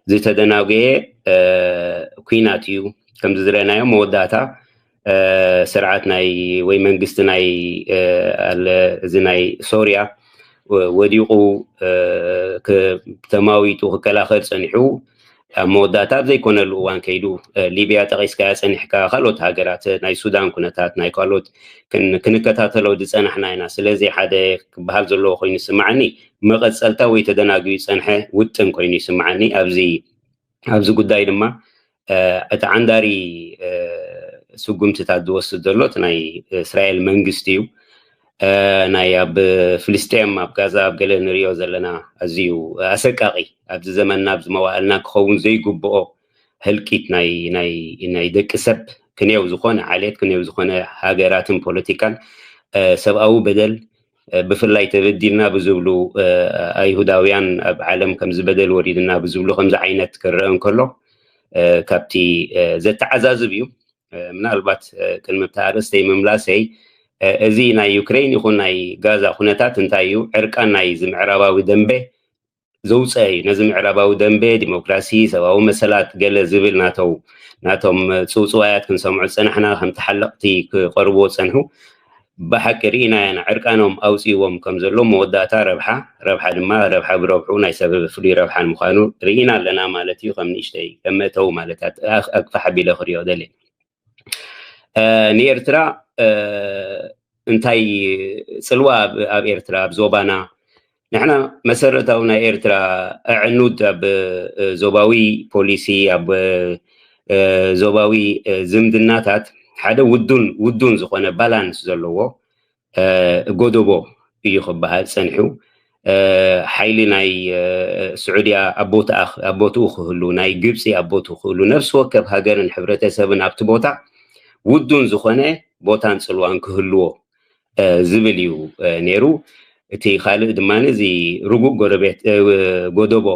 ዝተደናጎየ ኩናት እዩ። ከምዚ ዝረአናዮ መወዳእታ ስርዓት ናይ ወይ መንግስቲ ናይ ኣለ እዚ ናይ ሶርያ ወዲቑ ተማዊጡ ክከላኸል ፀኒሑ ኣብ መወዳእታ ኣብ ዘይኮነሉ እዋን ከይዱ ሊብያ ጠቒስካያ ፀኒሕካ ካልኦት ሃገራት ናይ ሱዳን ኩነታት ናይ ካልኦት ክንከታተሎ ዝፀናሕና ኢና። ስለዚ ሓደ ክበሃል ዘለዎ ኮይኑ ይስምዓኒ መቐፀልታ ወይ ተደናግዩ ዝፀንሐ ውጥን ኮይኑ ይስምዓኒ። ኣብዚ ኣብዚ ጉዳይ ድማ እቲ ዓንዳሪ ስጉምትታት ዝወስድ ዘሎ እቲ ናይ እስራኤል መንግስቲ እዩ። ናይ ኣብ ፍልስጤም ኣብ ጋዛ ኣብ ገለ ንሪኦ ዘለና ኣዝዩ ኣሰቃቂ ኣብዚ ዘመንና ኣብዚ መዋእልና ክኸውን ዘይግብኦ ህልቂት ናይ ደቂ ሰብ ክንየው ዝኾነ ዓሌት ክንየው ዝኾነ ሃገራትን ፖለቲካን ሰብኣዊ በደል ብፍላይ ተበዲልና ብዝብሉ ኣይሁዳውያን ኣብ ዓለም ከምዚ በደል ወሪድና ብዝብሉ ከምዚ ዓይነት ክረአ እንከሎ ካብቲ ዘተዓዛዝብ እዩ። ምናልባት ቅድሚ ኣብቲ ኣርእስተይ ምምላሰይ እዚ ናይ ዩክሬን ይኹን ናይ ጋዛ ኩነታት እንታይ እዩ ዕርቃን ናይ እዚ ምዕራባዊ ደንበ ዘውፀአ እዩ። ነዚ ምዕራባዊ ደንበ ዲሞክራሲ ሰብኣዊ መሰላት ገለ ዝብል ናተው ናቶም ፅውፅዋያት ክንሰምዑ ዝፀናሕና ከም ተሓለቕቲ ክቐርብዎ ዝፀንሑ ብሓቂ ርኢና ኢና። ዕርቃኖም ኣውፅእዎም ከም ዘሎ መወዳእታ ረብሓ ረብሓ ድማ ረብሓ ብረብሑ ናይ ሰብ ፍሉይ ረብሓን ምዃኑ ርኢና ኣለና ማለት እዩ። ከም ንእሽተይ ከም መእተዊ ማለት ኣግፋሕ ኣቢለ ክሪኦ ደልየ። ንኤርትራ እንታይ ፅልዋ ኣብ ኤርትራ ኣብ ዞባና ንሕና መሰረታዊ ናይ ኤርትራ ኣዕኑድ ኣብ ዞባዊ ፖሊሲ ኣብ ዞባዊ ዝምድናታት ሓደ ውዱን ውዱን ዝኾነ ባላንስ ዘለዎ ጎደቦ እዩ ክበሃል ፀንሑ። ሓይሊ ናይ ስዑድያ ኣብ ቦትኡ ክህሉ ናይ ግብፂ ኣብ ቦትኡ ክህሉ ነፍሲ ወከፍ ሃገርን ሕብረተሰብን ኣብቲ ቦታ ውዱን ዝኾነ ቦታን ፅልዋን ክህልዎ ዝብል እዩ ነይሩ። እቲ ካልእ ድማ እዚ ርጉእ ጎረቤት ጎደቦ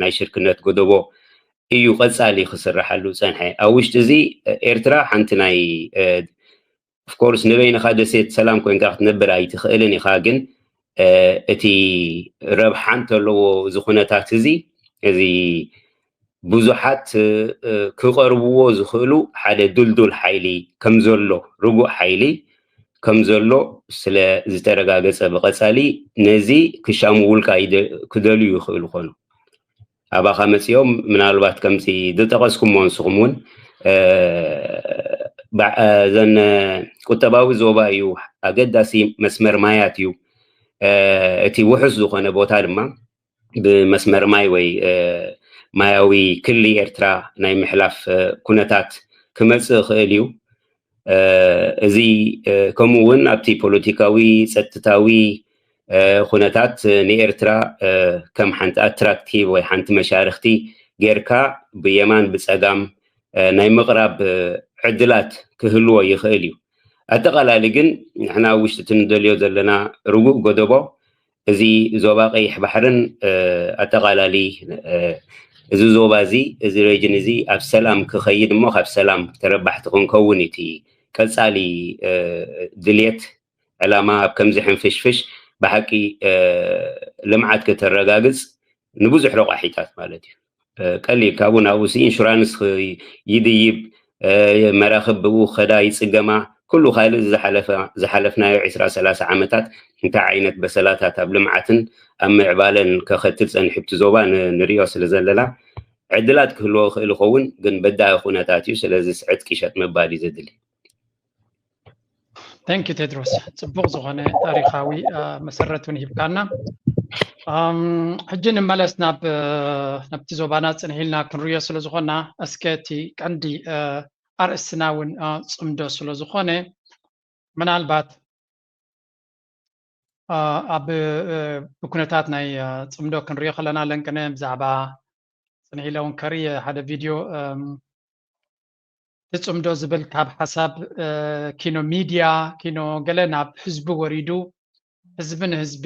ናይ ሽርክነት ጎደቦ እዩ ቀፃሊ ክስርሓሉ ፀንሐ። ኣብ ውሽጢ እዚ ኤርትራ ሓንቲ ናይ ኦፍኮርስ ንበይንኻ ደሴት ሰላም ኮይንካ ክትነብር ኣይትኽእልን ኢኻ። ግን እቲ ረብሓ እንተለዎ እዚ ኩነታት እዚ እዚ ብዙሓት ክቐርብዎ ዝኽእሉ ሓደ ድልዱል ሓይሊ ከም ዘሎ ርጉእ ሓይሊ ከም ዘሎ ስለ ዝተረጋገጸ ብቐጻሊ ነዚ ክሻሙ ውልቃ ክደልዩ ይኽእሉ ኮኑ። ኣባኻ መጺኦም ምናልባት ከምዚ ዝጠቐስኩሞ ንስኹም እውን እዘን ቁጠባዊ ዞባ እዩ ኣገዳሲ መስመር ማያት እዩ። እቲ ውሑስ ዝኾነ ቦታ ድማ ብመስመር ማይ ወይ ማያዊ ክሊ ኤርትራ ናይ ምሕላፍ ኩነታት ክመጽእ ይኽእል እዩ። እዚ ከምኡ እውን ኣብቲ ፖለቲካዊ፣ ጸጥታዊ ኩነታት ንኤርትራ ከም ሓንቲ ኣትራክቲቭ ወይ ሓንቲ መሻርኽቲ ጌርካ ብየማን ብጸጋም ናይ ምቕራብ ዕድላት ክህልዎ ይኽእል እዩ። ኣጠቓላሊ ግን ንሕና ኣብ ውሽጢ እቲ ንደልዮ ዘለና ርጉእ ጎደቦ እዚ ዞባ ቀይሕ ባሕርን ኣጠቓላሊ እዚ ዞባ እዚ እዚ ሬጅን እዚ ኣብ ሰላም ክኸይድ እሞ ካብ ሰላም ተረባሕቲ ክንከውን እቲ ቀፃሊ ድልየት ዕላማ ኣብ ከምዚ ሕንፍሽፍሽ ብሓቂ ልምዓት ከተረጋግፅ ንብዙሕ ረቋሒታት ማለት እዩ። ቀሊል ካብኡ ናብኡ ኢንሹራንስ ይድይብ መራኽብ ብኡ ከዳ ይፅገማ ኩሉ ካልእ ዝሓለፍናዮ ዕስራ ሰላሳ ዓመታት እንታይ ዓይነት በሰላታት ኣብ ልምዓትን ኣብ ምዕባለን ከኸትል ፀኒሑ ኣብቲ ዞባ ንሪኦ ስለ ዘለና ዕድላት ክህልዎ ይኽእል ይኸውን፣ ግን በዳሂ ኩነታት እዩ። ስለዚ ዕጥቂ ሸጥ ምባል እዩ ዘድሊ። Thank you ቴድሮስ፣ ፅቡቕ ዝኾነ ታሪኻዊ መሰረት እውን ሂብካና። ሕጂ ንመለስ ናብ ናብቲ ዞባና ፅንሕ ኢልና ክንሪኦ ስለ ዝኾና እስከ እቲ ቀንዲ ኣርእስትና እውን ፅምዶ ስለ ዝኾነ ምናልባት ኣብ ብኩነታት ናይ ፅምዶ ክንሪኦ ከለና ለንቅነ ብዛዕባ ፅንሕ ኢለ እውን ከርኢ ሓደ ቪድዮ እቲ ፅምዶ ዝብል ካብ ሓሳብ ኪኖ ሚድያ ኪኖ ገለ ናብ ህዝቢ ወሪዱ ህዝቢ ንህዝቢ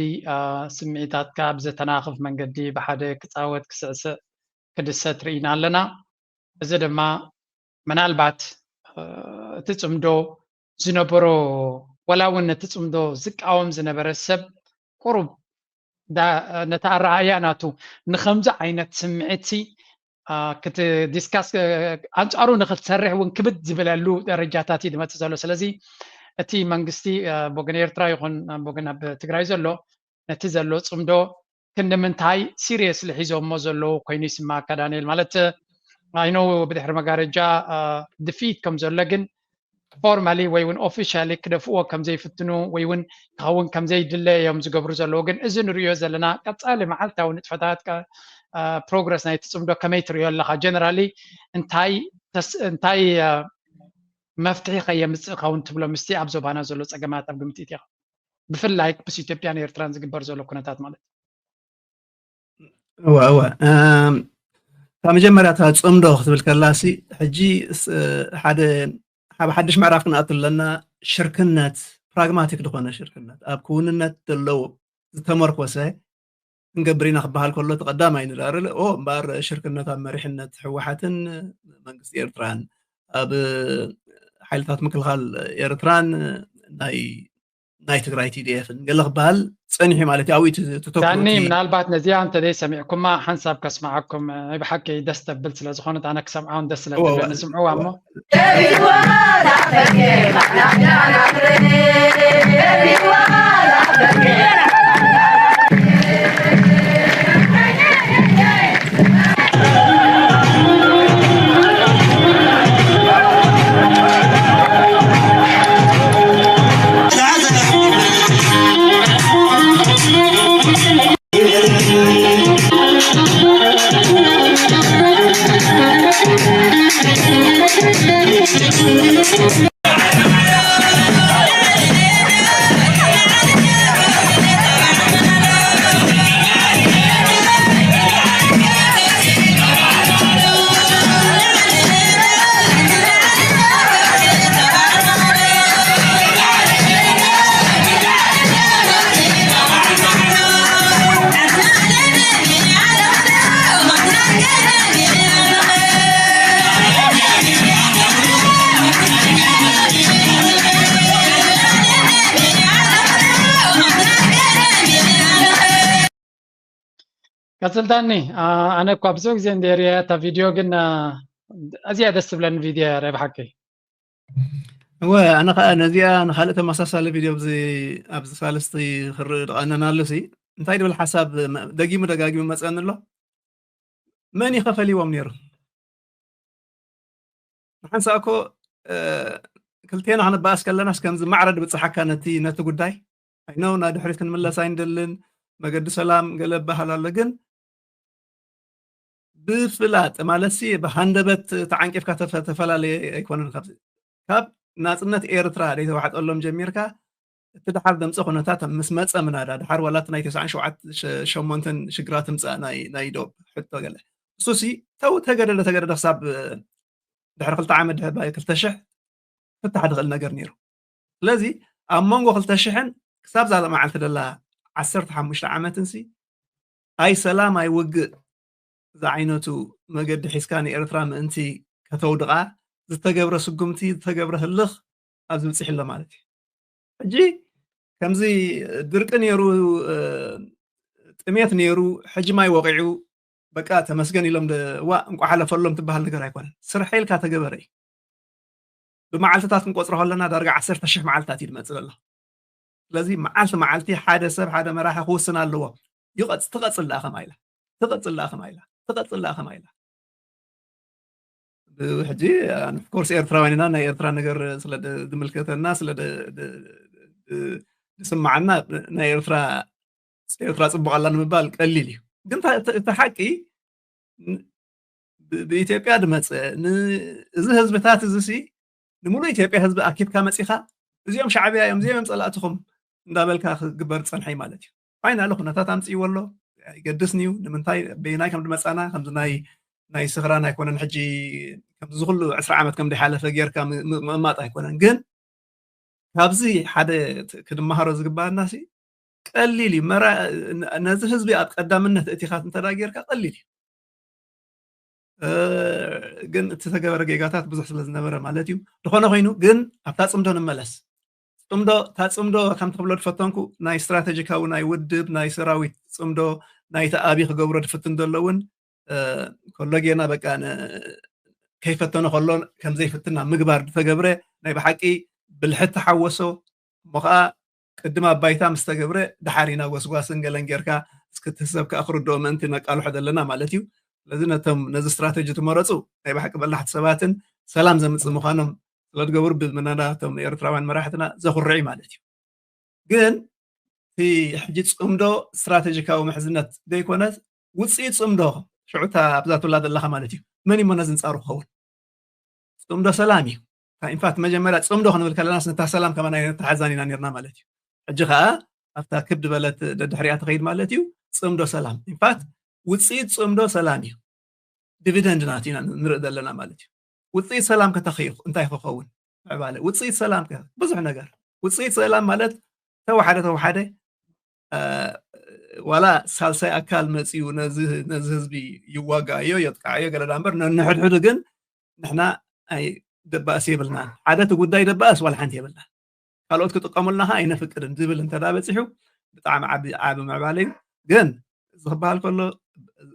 ስምዒታትካ ብዘተናኽፍ መንገዲ ብሓደ ክፃወት ክስዕስዕ ክድሰት ርኢና ኣለና። እዚ ድማ ምናልባት እቲ ፅምዶ ዝነበሮ ዋላ እውን ነቲ ፅምዶ ዝቃወም ዝነበረ ሰብ ቁሩብ ነቲ ኣረኣእያ ናቱ ንከምዚ ዓይነት ስምዒት ክትዲስካስ ኣንፃሩ ንክትሰርሕ እውን ክብድ ዝበለሉ ደረጃታት እዩ ዝመፅእ ዘሎ። ስለዚ እቲ መንግስቲ ብወገን ኤርትራ ይኹን ብወገን ኣብ ትግራይ ዘሎ ነቲ ዘሎ ፅምዶ ክንዲ ምንታይ ሲሪየስሊ ሒዞሞ ዘለዉ ኮይኑ ይስማዓካ ዳንኤል? ማለት ኣይኖ ብድሕሪ መጋረጃ ድፊት ከም ዘሎ ግን ፎርማሊ ወይ እውን ኦፊሻሊ ክደፍእዎ ከም ዘይፍትኑ ወይ እውን ክኸውን ከም ዘይድለ እዮም ዝገብሩ ዘለዉ። ግን እዚ ንሪኦ ዘለና ቀፃሊ መዓልታዊ ንጥፈታት ፕሮግረስ ናይቲ ፅምዶ ከመይ ትሪኦ ኣለኻ? ጀነራሊ እንታይ እንታይ መፍትሒ ከየምፅእ ኸውን ትብሎ ምስቲ ኣብ ዞባና ዘሎ ፀገማት ኣብ ግምት ኢትኻ? ብፍላይ ምስ ኢትዮጵያን ኤርትራን ዝግበር ዘሎ ኩነታት ማለት እዩ። እወ እወ እም፣ ካብ መጀመርያ እታ ፅምዶ ክትብል ከላሲ ሕጂ ስ- ሓደ ሓብ ሓድሽ ምዕራፍ ክንኣቱ ኣለና። ሽርክነት፣ ፕራግማቲክ ዝኾነ ሽርክነት፣ ኣብ ክውንነት ዘለዎ ዝተመርኮሰ ክንገብር ኢና ክበሃል ከሎ እቲ ቀዳማይ ንዳርለ ኦ እምበኣር ሽርክነት ኣብ መሪሕነት ህወሓትን መንግስቲ ኤርትራን ኣብ ሓይልታት ምክልኻል ኤርትራን ናይ ናይ ትግራይ ቲዲኤፍን ገለ ክበሃል ፀኒሑ ማለት እዩ። ኣብኡ እዩ ተተኩሩ ዳኒ እቲ ምናልባት ነዚኣ እንተዘይ ሰሚዕኩማ ሓንሳብ ከስምዓኩም ናይ ብሓቂ ደስ ተብል ስለ ዝኾነት ኣነ ክሰምዓውን ደስ ስለ እወ፣ እወ፣ ትብለኒ ስምዕዋ እወ። እሞ ቀፅል ዳኒ። ኣነ እኳ ብዙሕ ግዜ እንደ ሪያ እታ ቪድዮ ግን ኣዝያ ደስ ትብለኒ ቪድዮ እያ ናይ ብሓቂ። እወ ኣነ ከዓ ነዚኣ ንካልእ ተመሳሳሊ ቪድዮ ኣብዚ ኣብዚ ሳልስቲ ክርኢ ዝቐነናሉ ሲ እንታይ ድብል ሓሳብ መ- ደጊሙ ደጋጊሙ መፀኒ ኣሎ። መን ይኸፈል ይዎም ነይሩ? ንሓንሳእ እኮ ክልቴና ክንበኣስ ከለናስ ከምዚ ማዕረ ድብፅሓካ ነቲ ነቲ ጉዳይ ኣይነው ናብ ድሕሪት ክንምለስ ኣይንደልን። መገዲ ሰላም ገለ በሃል ኣሎ ግን ብፍላጥ ማለት ሲ ብሃንደበት ተዓንቂፍካ ተፈላለየ ኣይኮነን። ካብ ናፅነት ኤርትራ ደይተዋሕጠሎም ጀሚርካ እቲ ድሓር ደምፀ ኩነታት ምስ መፀ ምናዳ ድሓር ዋላ እቲ ናይ ተስዓን ሸሞንተን ሽግራት ትምፃእ ናይ ዶብ ሕቶ ገለ እሱ ሲ ተው ተገደደ ተገደደ ክሳብ ድሕሪ ክልተ ዓመት ድሕሪ ክልተ ሽሕ ፍታሕ ድኽእል ነገር ነይሩ። ስለዚ ኣብ መንጎ ክልተ ሽሕን ክሳብ ዛ መዓልቲ ደላ ዓሰርተ ሓሙሽተ ዓመትን ሲ ኣይ ሰላም ኣይ ውግእ ዝዓይነቱ መገዲ ሒዝካ ንኤርትራ ምእንቲ ከተውድቓ ዝተገብረ ስጉምቲ ዝተገብረ ህልኽ ኣብዚ ብፅሒ ኣሎ ማለት እዩ። ሕጂ ከምዚ ድርቂ ነይሩ ጥሜት ነይሩ ሕጂ ማይ ወቂዑ በቃ ተመስገን ኢሎም ዋ እንቋ ሓለፈሎም ትበሃል ነገር ኣይኮነን። ስርሐ ኢልካ ተገበረ እዩ። ብመዓልትታት ክንቆፅሮ ከለና ዳርጋ ዓሰርተ ሽሕ መዓልትታት እዩ ዝመፅእ ዘሎ። ስለዚ መዓልቲ መዓልቲ ሓደ ሰብ ሓደ መራሒ ክውስን ኣለዎ። ይቐፅ ትቐፅል ደኣ ከማ ኢላ ትቐፅል ደኣ ከማ ኢላ ትቐፅል ደኣ ከማ ኢላ ሕጂ ኦፍኮርስ ኤርትራውያን ኢና ናይ ኤርትራ ነገር ስለ ዝምልከተና ስለ ዝስማዓና ናይ ኤርትራ ኤርትራ ፅቡቅ ኣላ ንምባል ቀሊል እዩ። ግን እቲ ሓቂ ብኢትዮጵያ ዝመፀ እዚ ህዝብታት እዚ ሲ ንምሉእ ኢትዮጵያ ህዝቢ ኣኪብካ መፂኻ እዚኦም ሻዕብያ እዮም እዚኦም እዮም ፀላእትኹም እንዳበልካ ክግበር ዝፀንሐ ማለት እዩ። ፋይናሊ ኩነታት ኣምፅእዎ ኣሎ። ኣይገድስን እዩ ንምንታይ በይናይ ከም ዝመፃና ከምዚ ናይ ናይ ስኽራን ኣይኮነን። ሕጂ ከምዚ ዝኩሉ ዕስራ ዓመት ከም ደይሓለፈ ጌርካ ምቕማጥ ኣይኮነን። ግን ካብዚ ሓደ ክንመሃሮ ዝግባኣና ሲ ቀሊል እዩ። ነዚ ህዝቢ ኣብ ቀዳምነት እቲኻት እንተ ጌርካ ቀሊል እዩ። ግን እቲ ተገበረ ጌጋታት ብዙሕ ስለ ዝነበረ ማለት እዩ። ዝኾነ ኮይኑ ግን ኣብታ ፅምዶ ንመለስ። ፅምዶ እታ ፅምዶ ከም ትብሎ ዝፈተንኩ ናይ ስትራተጂካዊ ናይ ውድብ ናይ ሰራዊት ፅምዶ ናይቲ ኣብይ ክገብሮ ዝፍትን ዘሎ እውን ከሎ ጌና በቃ ከይፈተኖ ከሎ ከምዘይፍትና ምግባር ዝተገብረ ናይ ብሓቂ ብልሕቲ ሓወሶ እሞ ከዓ ቅድም ኣባይታ ምስ ተገብረ ደሓር ኢና ጎስጓስን ገለን ጌርካ እስክቲ ሰብ ከዓ ክርድኦ ምእንቲ ነቃልሖ ዘለና ማለት እዩ። ስለዚ ነቶም ነዚ ስትራተጂ ትመረፁ ናይ ብሓቂ በላሕቲ ሰባትን ሰላም ዘምፅእ ምዃኖም ስለትገብሩ ብምናዳ እቶም ኤርትራውያን መራሕትና ዘኹርዕ ማለት እዩ። ግን እቲ ሕጂ ፅምዶ ስትራተጂካዊ ምሕዝነት ዘይኮነስ ውፅኢት ፅምዶ ሽዑታ ኣብዛ ትብላ ዘለካ ማለት እዩ። መን እሞ ነዚ ንፃሩ ክኸውን? ፅምዶ ሰላም እዩ። ኢንፋክት መጀመርያ ፅምዶ ክንብል ከለናስ ነታ ሰላም ከማን ኣይነተሓዛን ኢና ነርና ማለት እዩ። ሕጂ ከዓ ኣብታ ክብ ዝበለት ደድሕሪያ ትኸይድ ማለት እዩ። ጽምዶ ሰላም ኢንፋክት ውፅኢት ጽምዶ ሰላም እዩ። ዲቪደንድ ናት ኢና ንርኢ ዘለና ማለት እዩ። ውፅኢት ሰላም ከተኸዩ እንታይ ክኸውን? ምዕባለ ውፅኢት ሰላም ከ ብዙሕ ነገር። ውፅኢት ሰላም ማለት ተወሓደ ተወሓደ ዋላ ሳልሳይ ኣካል መፅዩ ነዚ ህዝቢ ይዋጋዮ የጥቃዓዮ ገለዳ እምበር ነንሕድሕዱ ግን ንሕና ደባእሲ የብልናን። ሓደ እቲ ጉዳይ ደባእስ ዋላ ሓንቲ የብልናን። ካልኦት ክጥቀሙልና ከ ኣይነፍቅድን ዝብል እንተ በፂሑ ብጣዕሚ ዓቢ ምዕባለ እዩ። ግን እዚ ክበሃል ከሎ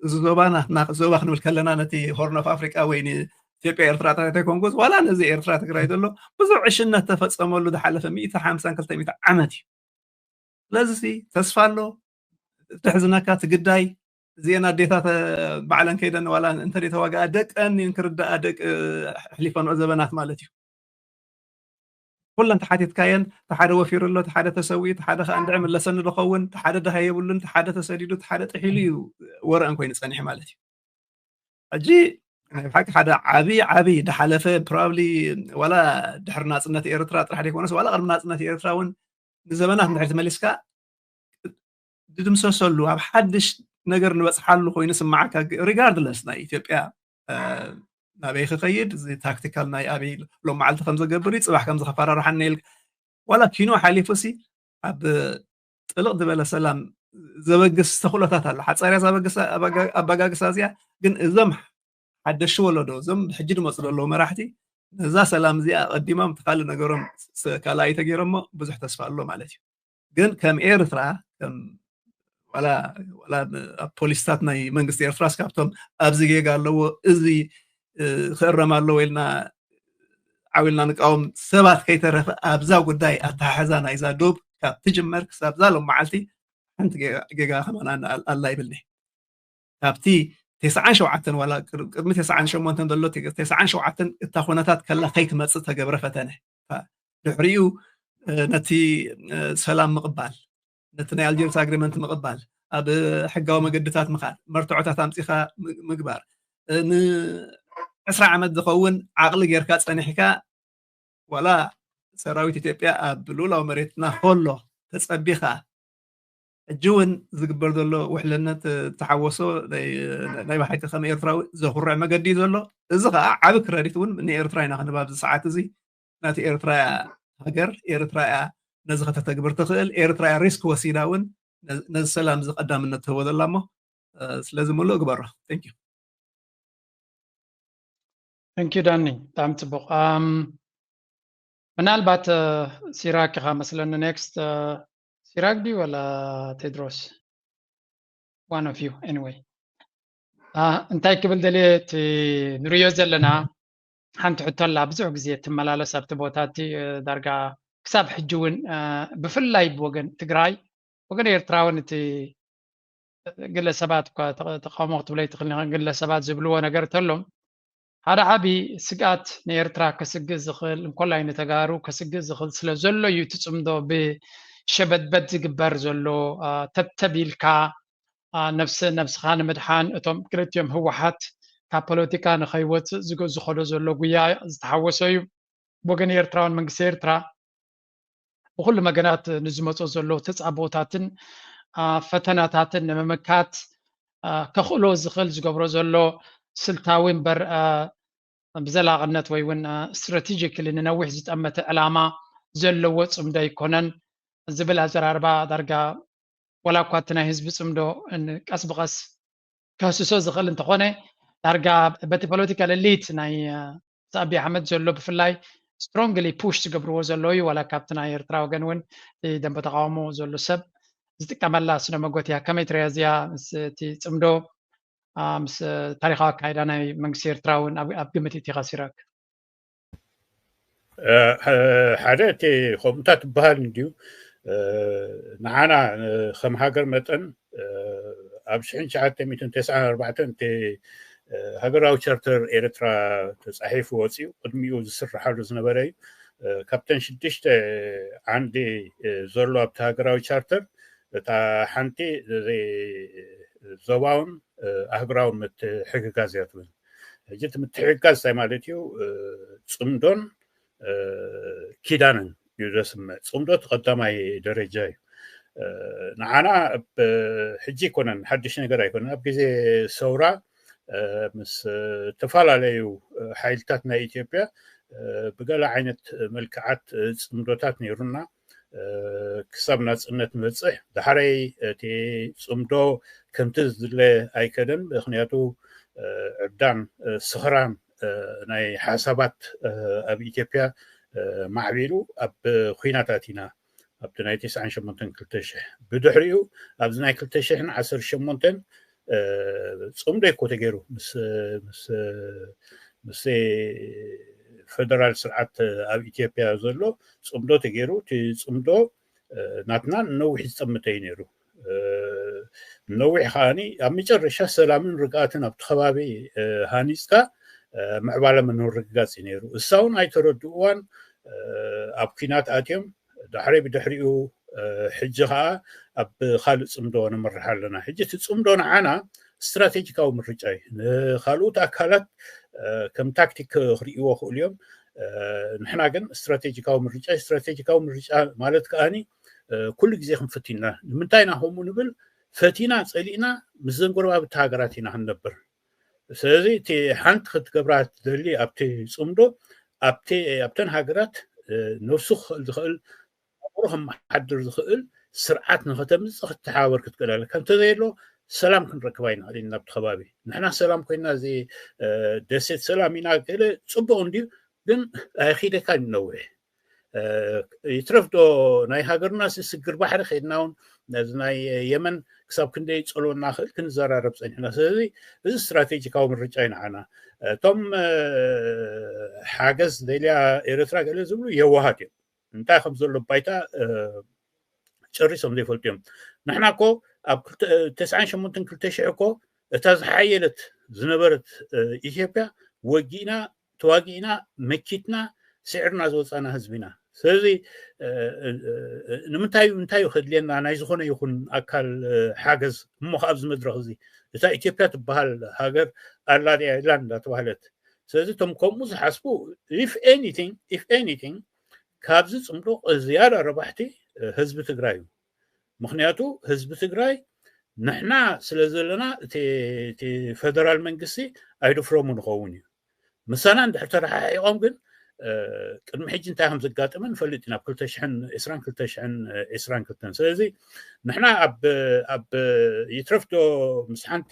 እዚ ዞባ ናትና ዞባ ክንብል ከለና ነቲ ሆርን ኦፍ ኣፍሪቃ ወይ ንኢትዮጵያ ኤርትራታት ኣይኮንኩስ ዋላ ነዚ ኤርትራ ትግራይ ዘሎ ብዙሕ ዕሽነት ተፈፀመሉ ዝሓለፈ ሚእቲ ሓምሳን ክልተ ሚእቲ ዓመት እዩ። ስለዚ ተስፋ ኣሎ። ተሕዝነካ ትግዳይ እዚአን ኣዴታት ባዕለን ከይደን ዋላ እንተ ተዋግኣ ደቀን ክርዳኣ ደቂ ኣሕሊፈንኦ ዘበናት ማለት እዩ። ኩለን ተሓቲትካየን ሓደ ወፊሩ ኣሎ ሓደ ተሰዊኡ ሓደ ከዓ እንድዒ ምለሰኒ ዝኸውን ሓደ ድሃ የብሉን ሓደ ተሰዲዱ ሓደ ጥሒሉ እዩ ወረአን ኮይኑ ፀኒሑ ማለት እዩ። ሕጂ ናይ ብሓቂ ሓደ ዓብዪ ዓብዪ ድሓለፈ ፕሮባብሊ ዋላ ድሕሪ ናፅነት ኤርትራ ጥራሕ ዘይኮነስ ዋላ ቅድሚ ናፅነት ኤርትራ እውን ንዘበናት እንድሕር ተመሊስካ ድድምሰሰሉ ኣብ ሓድሽ ነገር ንበፅሓሉ ኮይኑ ስማዓካ ሪጋርድለስ ናይ ኢትዮጵያ ናበይ ክኸይድ እዚ ታክቲካል ናይ ኣብይ ሎም መዓልቲ ከም ዘገብር እዩ ፅባሕ ከም ዝኸፈራርሓና ኢል ዋላ ኪኖ ሓሊፉ ሲ ኣብ ጥልቕ ዝበለ ሰላም ዘበግስ ተኽእሎታት ኣሎ ሓፃርያ ዘበግስ ኣበጋግሳ እዚኣ ግን እዞም ሓደሽ ወለዶ እዞም ሕጂ ዝመፁ ዘለዉ መራሕቲ ነዛ ሰላም እዚኣ ኣቐዲሞም እቲ ካልእ ነገሮም ካልኣይ ተገይሮሞ ብዙሕ ተስፋ ኣሎ ማለት እዩ። ግን ከም ኤርትራ ከም ዋላ ዋላ ኣብ ፖሊስታት ናይ መንግስቲ ኤርትራስ ካብቶም ኣብዚ ጌጋ ኣለዎ እዚ ክእረም ኣለዎ ኢልና ዓው ኢልና ንቃወም ሰባት ከይተረፈ ኣብዛ ጉዳይ ኣተሓሕዛ ናይዛ ዶብ ካብ ትጅመር ክሳብ ዛ ሎም መዓልቲ ሓንቲ ጌጋ ከማና ኣላ ይብልኒ። ካብቲ ተስዓን ሸውዓተን ዋላ ቅድሚ ተስዓን ሸሞንተን ዘሎ ተስዓን ሸውዓተን እታ ኩነታት ከላ ከይትመፅእ ተገብረ ፈተነ ድሕሪኡ ነቲ ሰላም ምቕባል ነቲ ናይ ኣልጀርስ ኣግሪመንት ምቕባል ኣብ ሕጋዊ መገድታት ምኻድ መርትዖታት ኣምፂኻ ምግባር ንዕስራ ዓመት ዝኸውን ዓቕሊ ጌርካ ፀኒሕካ ዋላ ሰራዊት ኢትዮጵያ ኣብ ልኡላዊ መሬትና ከሎ ተፀቢኻ ሕጂ እውን ዝግበር ዘሎ ውሕልነት ዝተሓወሶ ናይ ብሓቂ ከም ኤርትራዊ ዘኩርዕ መገዲ እዩ ዘሎ። እዚ ከዓ ዓቢ ክረዲት እውን ንኤርትራ ኢና ክንባብ እዚ ሰዓት እዚ ናቲ ኤርትራ እያ ሃገር ኤርትራ እያ ነዚ ከተተግብር ትኽእል ኤርትራ እያ ሪስክ ወሲዳ እውን ነዚ ሰላም እዚ ቀዳምነት ትህቦ ዘላ እሞ ስለዚ ሙሉእ ግበሮ። Thank you። Thank you ዳኒ ብጣዕሚ ፅቡቕ። ምናልባት ሲራክ ኢኻ መስለኒ ኔክስት። ሲራክ ድዩ ወላ ቴድሮስ? One of you anyway። እንታይ ክብል ደልየ እቲ ንሪዮ ዘለና ሓንቲ ሕቶ ኣላ ብዙሕ ግዜ ትመላለስ ኣብቲ ቦታ እቲ ዳርጋ ክሳብ ሕጂ እውን ብፍላይ ብወገን ትግራይ ወገን ኤርትራ እውን እቲ ግለሰባት እኳ ተቃውሞ ክትብሎ ይትኽእል ግለሰባት ዝብልዎ ነገር ተሎም ሓደ ዓቢ ስግኣት ንኤርትራ ከስግእ ዝኽእል እንኮላይ ንተጋሩ ከስግእ ዝኽእል ስለ ዘሎ እዩ እቲ ጽምዶ ብሸበድበድ ዝግበር ዘሎ ተብተብ ኢልካ ነብስኻ ንምድሓን እቶም ክልቲኦም ህወሓት ካብ ፖለቲካ ንኸይወፅእ ዝኸዶ ዘሎ ጉያ ዝተሓወሶ እዩ። ብወገን ኤርትራውን መንግስቲ ኤርትራ ብኩሉ መገናት ንዝመፁ ዘሎ ተፃቦታትን ፈተናታትን ንምምካት ከኽእሎ ዝኽእል ዝገብሮ ዘሎ ስልታዊ እምበር ብዘላቕነት ወይ እውን ስትራቴጂክሊ ንነዊሕ ዝጠመተ ዕላማ ዘለዎ ፅምዶ ኣይኮነን ዝብል ኣዘራርባ ዳርጋ ዋላ እኳ እቲ ናይ ህዝቢ ፅምዶ ቀስ ብቐስ ከህስሶ ዝኽእል እንተኾነ ዳርጋ በቲ ፖለቲካል ኤሊት ናይ ኣቢ ኣሕመድ ዘሎ ብፍላይ ስትሮንግሊ ፑሽ ዝገብርዎ ዘለዉ እዩ ዋላ ካብቲ ናይ ኤርትራ ወገን እውን ደንበ ተቃውሞ ዘሎ ሰብ ዝጥቀመላ ስነ መጎት እያ ከመይ ትሪያ እዚኣ ምስ እቲ ፅምዶ ምስ ታሪካዊ ኣካይዳ ናይ መንግስቲ ኤርትራ እውን ኣብ ግምት እቲ ከሲረክ ሓደ እቲ ከምኡታት ትበሃል እንድዩ ንዓና ከም ሃገር መጠን ኣብ ሽሕን ትሽዓተ ሚእትን ተስዓን ኣርባዕተን እቲ ሃገራዊ ቻርተር ኤርትራ ተፃሒፉ ወፂኡ ቅድሚኡ ዝስርሓሉ ዝነበረ እዩ። ካብተን ሽዱሽተ ዓንዲ ዘሎ ኣብቲ ሃገራዊ ቻርተር እታ ሓንቲ ዞባውን ኣህግራውን ምትሕግጋዝ እያ ትብል። ሕጂ እቲ ምትሕግጋዝ እንታይ ማለት እዩ? ፅምዶን ኪዳንን እዩ ዘስምዕ። ጽምዶ እቲ ቀዳማይ ደረጃ እዩ። ንዓና ሕጂ ኣይኮነን፣ ሓድሽ ነገር ኣይኮነን። ኣብ ግዜ ሰውራ ምስ ዝተፈላለዩ ሓይልታት ናይ ኢትዮጵያ ብገለ ዓይነት መልክዓት ጽምዶታት ነይሩና። ክሳብ ናጽነት ንበጽሕ። ዳሕረይ እቲ ጽምዶ ከምቲ ዝድለ ኣይከደን። ምኽንያቱ ዕብዳን ስኽራን ናይ ሓሳባት ኣብ ኢትዮጵያ ማዕቢሉ ኣብ ኹናት ኣቲና፣ ኣብቲ ናይ ተስዓን ሸሞንተን ክልተ ሽሕ። ብድሕሪኡ ኣብዚ ናይ ክልተ ሽሕን ዓሰርተ ሸሞንተን ጽምዶ እኮ ተገይሩ ምስ ምስ ፈደራል ስርዓት ኣብ ኢትዮጵያ ዘሎ ጽምዶ ተገይሩ። እቲ ጽምዶ ናትና ነዊሕ ዝጠምተ እዩ ነይሩ። ነዊሕ ከዓኒ ኣብ መጨረሻ ሰላምን ርግኣትን ኣብቲ ከባቢ ሃኒፅካ ምዕባለ ምንርግጋፅ እዩ ነይሩ። እሳ እውን ኣይተረድእዋን፣ ኣብ ኲናት ኣትዮም። ዳሕሪ ብድሕሪኡ ሕጂ ከዓ ኣብ ካልእ ጽምዶ ንምርሕ ኣለና። ሕጂ እቲ ጽምዶ ንዓና ስትራቴጂካዊ ምርጫ እዩ። ንካልኦት ኣካላት ከም ታክቲክ ክርእይዎ ክእሉ እዮም። ንሕና ግን ስትራቴጂካዊ ምርጫ፣ ስትራቴጂካዊ ምርጫ ማለት ከዓኒ ኩሉ ግዜ ክንፈቲና። ንምንታይ ኢና ከምኡ ንብል? ፈቲና ጸሊእና ምስ ዘንጎረባብቲ ሃገራት ኢና ክንነብር። ስለዚ እቲ ሓንቲ ክትገብራ ትደሊ ኣብቲ ጽምዶ ኣብቲ ኣብተን ሃገራት ነብሱ ክኽእል ዝኽእል ኣእምሮ ከመሓድር ዝኽእል ስርዓት ንኸተምጽእ ክትተሓባበር ክትክእል ኣለካ። እንተዘየሎ ሰላም ክንረክብ ኣይንኽእል ኢና ኣብቲ ከባቢ። ንሕና ሰላም ኮይና እዚ ደሴት ሰላም ኢና ገለ ጽቡቕ እንድዩ፣ ግን ኣይኺደካን እዩ ነዊሕ። ይትረፍ ዶ ናይ ሃገርና ስግር ባሕሪ ከይድና እውን ነዚ ናይ የመን ክሳብ ክንደይ ይጸልወና ክእል ክንዘራረብ ጸኒሕና። ስለዚ እዚ ስትራቴጂካዊ ምርጫ እዩ ንዓና። እቶም ሓገዝ ደልያ ኤርትራ ገለ ዝብሉ የዋሃት እዮም። እንታይ ከም ዘሎ ባይታ ጨሪሶም ዘይፈልጡ እዮም። ንሕና እኮ ኣብ ተስዓን ሸሞንተን ክልተ ሽሕ እኮ እታ ዝሓየለት ዝነበረት ኢትዮጵያ ወጊእና ተዋጊእና መኪትና ስዒርና ዝወፃና ህዝቢ ኢና። ስለዚ ንምንታይ እንታይ እዩ ከድልየና ናይ ዝኾነ ይኹን ኣካል ሓገዝ? እሞ ከ ኣብዚ መድረኽ እዚ እታ ኢትዮጵያ ትበሃል ሃገር ኣላ ድያ የላን እንዳተባህለት። ስለዚ እቶም ከምኡ ዝሓስቡ if anything if anything ካብዚ ጽምዶ ዝያዳ ረባሕቲ ህዝቢ ትግራይ እዩ። ምኽንያቱ ህዝቢ ትግራይ ንሕና ስለ ዘለና እቲ ፈደራል መንግስቲ ኣይድፍሮሙ ንኸውን እዩ። ምሳና እንድሕር ተረሓሒቖም ግን ቅድሚ ሕጂ እንታይ ከም ዘጋጠመ ንፈልጥ ኢና። ኣብ ክልተ ሽሕን ዕስራን ክልተ ሽሕን ዕስራን ክልተን። ስለዚ ንሕና ኣብ ኣብ ይትረፍዶ ምስ ሓንቲ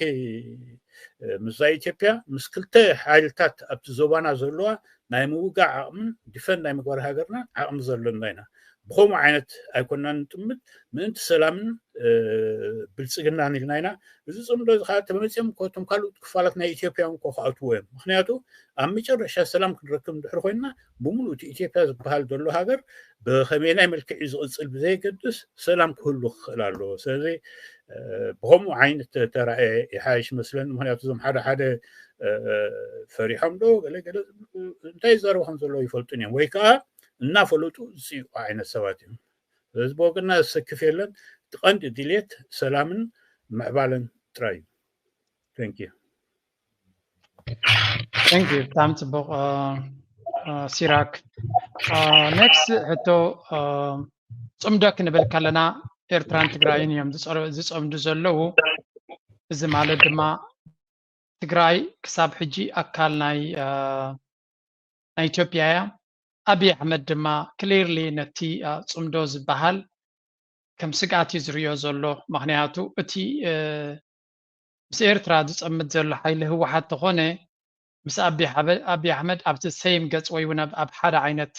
ምስዛ ኢትዮጵያ ምስ ክልተ ሓይልታት ኣብቲ ዞባና ዘለዋ ናይ ምውጋእ ዓቕምን ዲፈንድ ናይ ምግባር ሃገርና ዓቕሚ ዘለና ኢና። ብኸምኡ ዓይነት ኣይኮናን ንጥምት፣ ምእንቲ ሰላምን ብልፅግናን ኢልና ኢና። እዚ ፅምዶ እዚ ከዓ ተመፂኦም እኮ እቶም ካልኦት ክፋላት ናይ ኢትዮጵያ እውን እኮ ክኣትዎ እዮም። ምክንያቱ ኣብ መጨረሻ ሰላም ክንረክብ እንድሕር ኮይንና ብምሉእ እቲ ኢትዮጵያ ዝበሃል ዘሎ ሃገር ብኸመይናይ መልክዕ እዩ ዝቕፅል ብዘየገድስ ሰላም ክህሉ ክኽእል ኣለዎ። ስለዚ ብኸምኡ ዓይነት ተራእየ ይሓይሽ መስለኒ። ምክንያቱ እዞም ሓደ ሓደ ፈሪሖም ዶ ገለ ገለ እንታይ ይዛረቡ ከም ዘለዎ ይፈልጡን እዮም፣ ወይ ከዓ እናፈለጡ ዝፅይቑ ዓይነት ሰባት እዮም። ስለዚ ብወገንና ዘሰክፍ የለን። እቲ ቀንዲ ድልየት ሰላምን ምዕባለን ጥራይ እዩ። Thank you። Thank you። ብጣዕሚ ፅቡቕ ሲራክ። ኔክስት ሕቶ፣ ፅምዶ ክንብል ከለና ኤርትራን ትግራይን እዮም ዝፀምዱ ዘለዉ። እዚ ማለት ድማ ትግራይ ክሳብ ሕጂ ኣካል ናይ ናይ ኢትዮጵያ እያ። ኣብይ ኣሕመድ ድማ ክሊርሊ ነቲ ፅምዶ ዝበሃል ከም ስግኣት እዩ ዝርእዮ ዘሎ። ምክንያቱ እቲ ምስ ኤርትራ ዝፀምድ ዘሎ ሓይሊ ህወሓት ተኾነ ምስ ኣብይ ኣሕመድ ኣብቲ ሰይም ገፅ ወይ እውን ኣብ ሓደ ዓይነት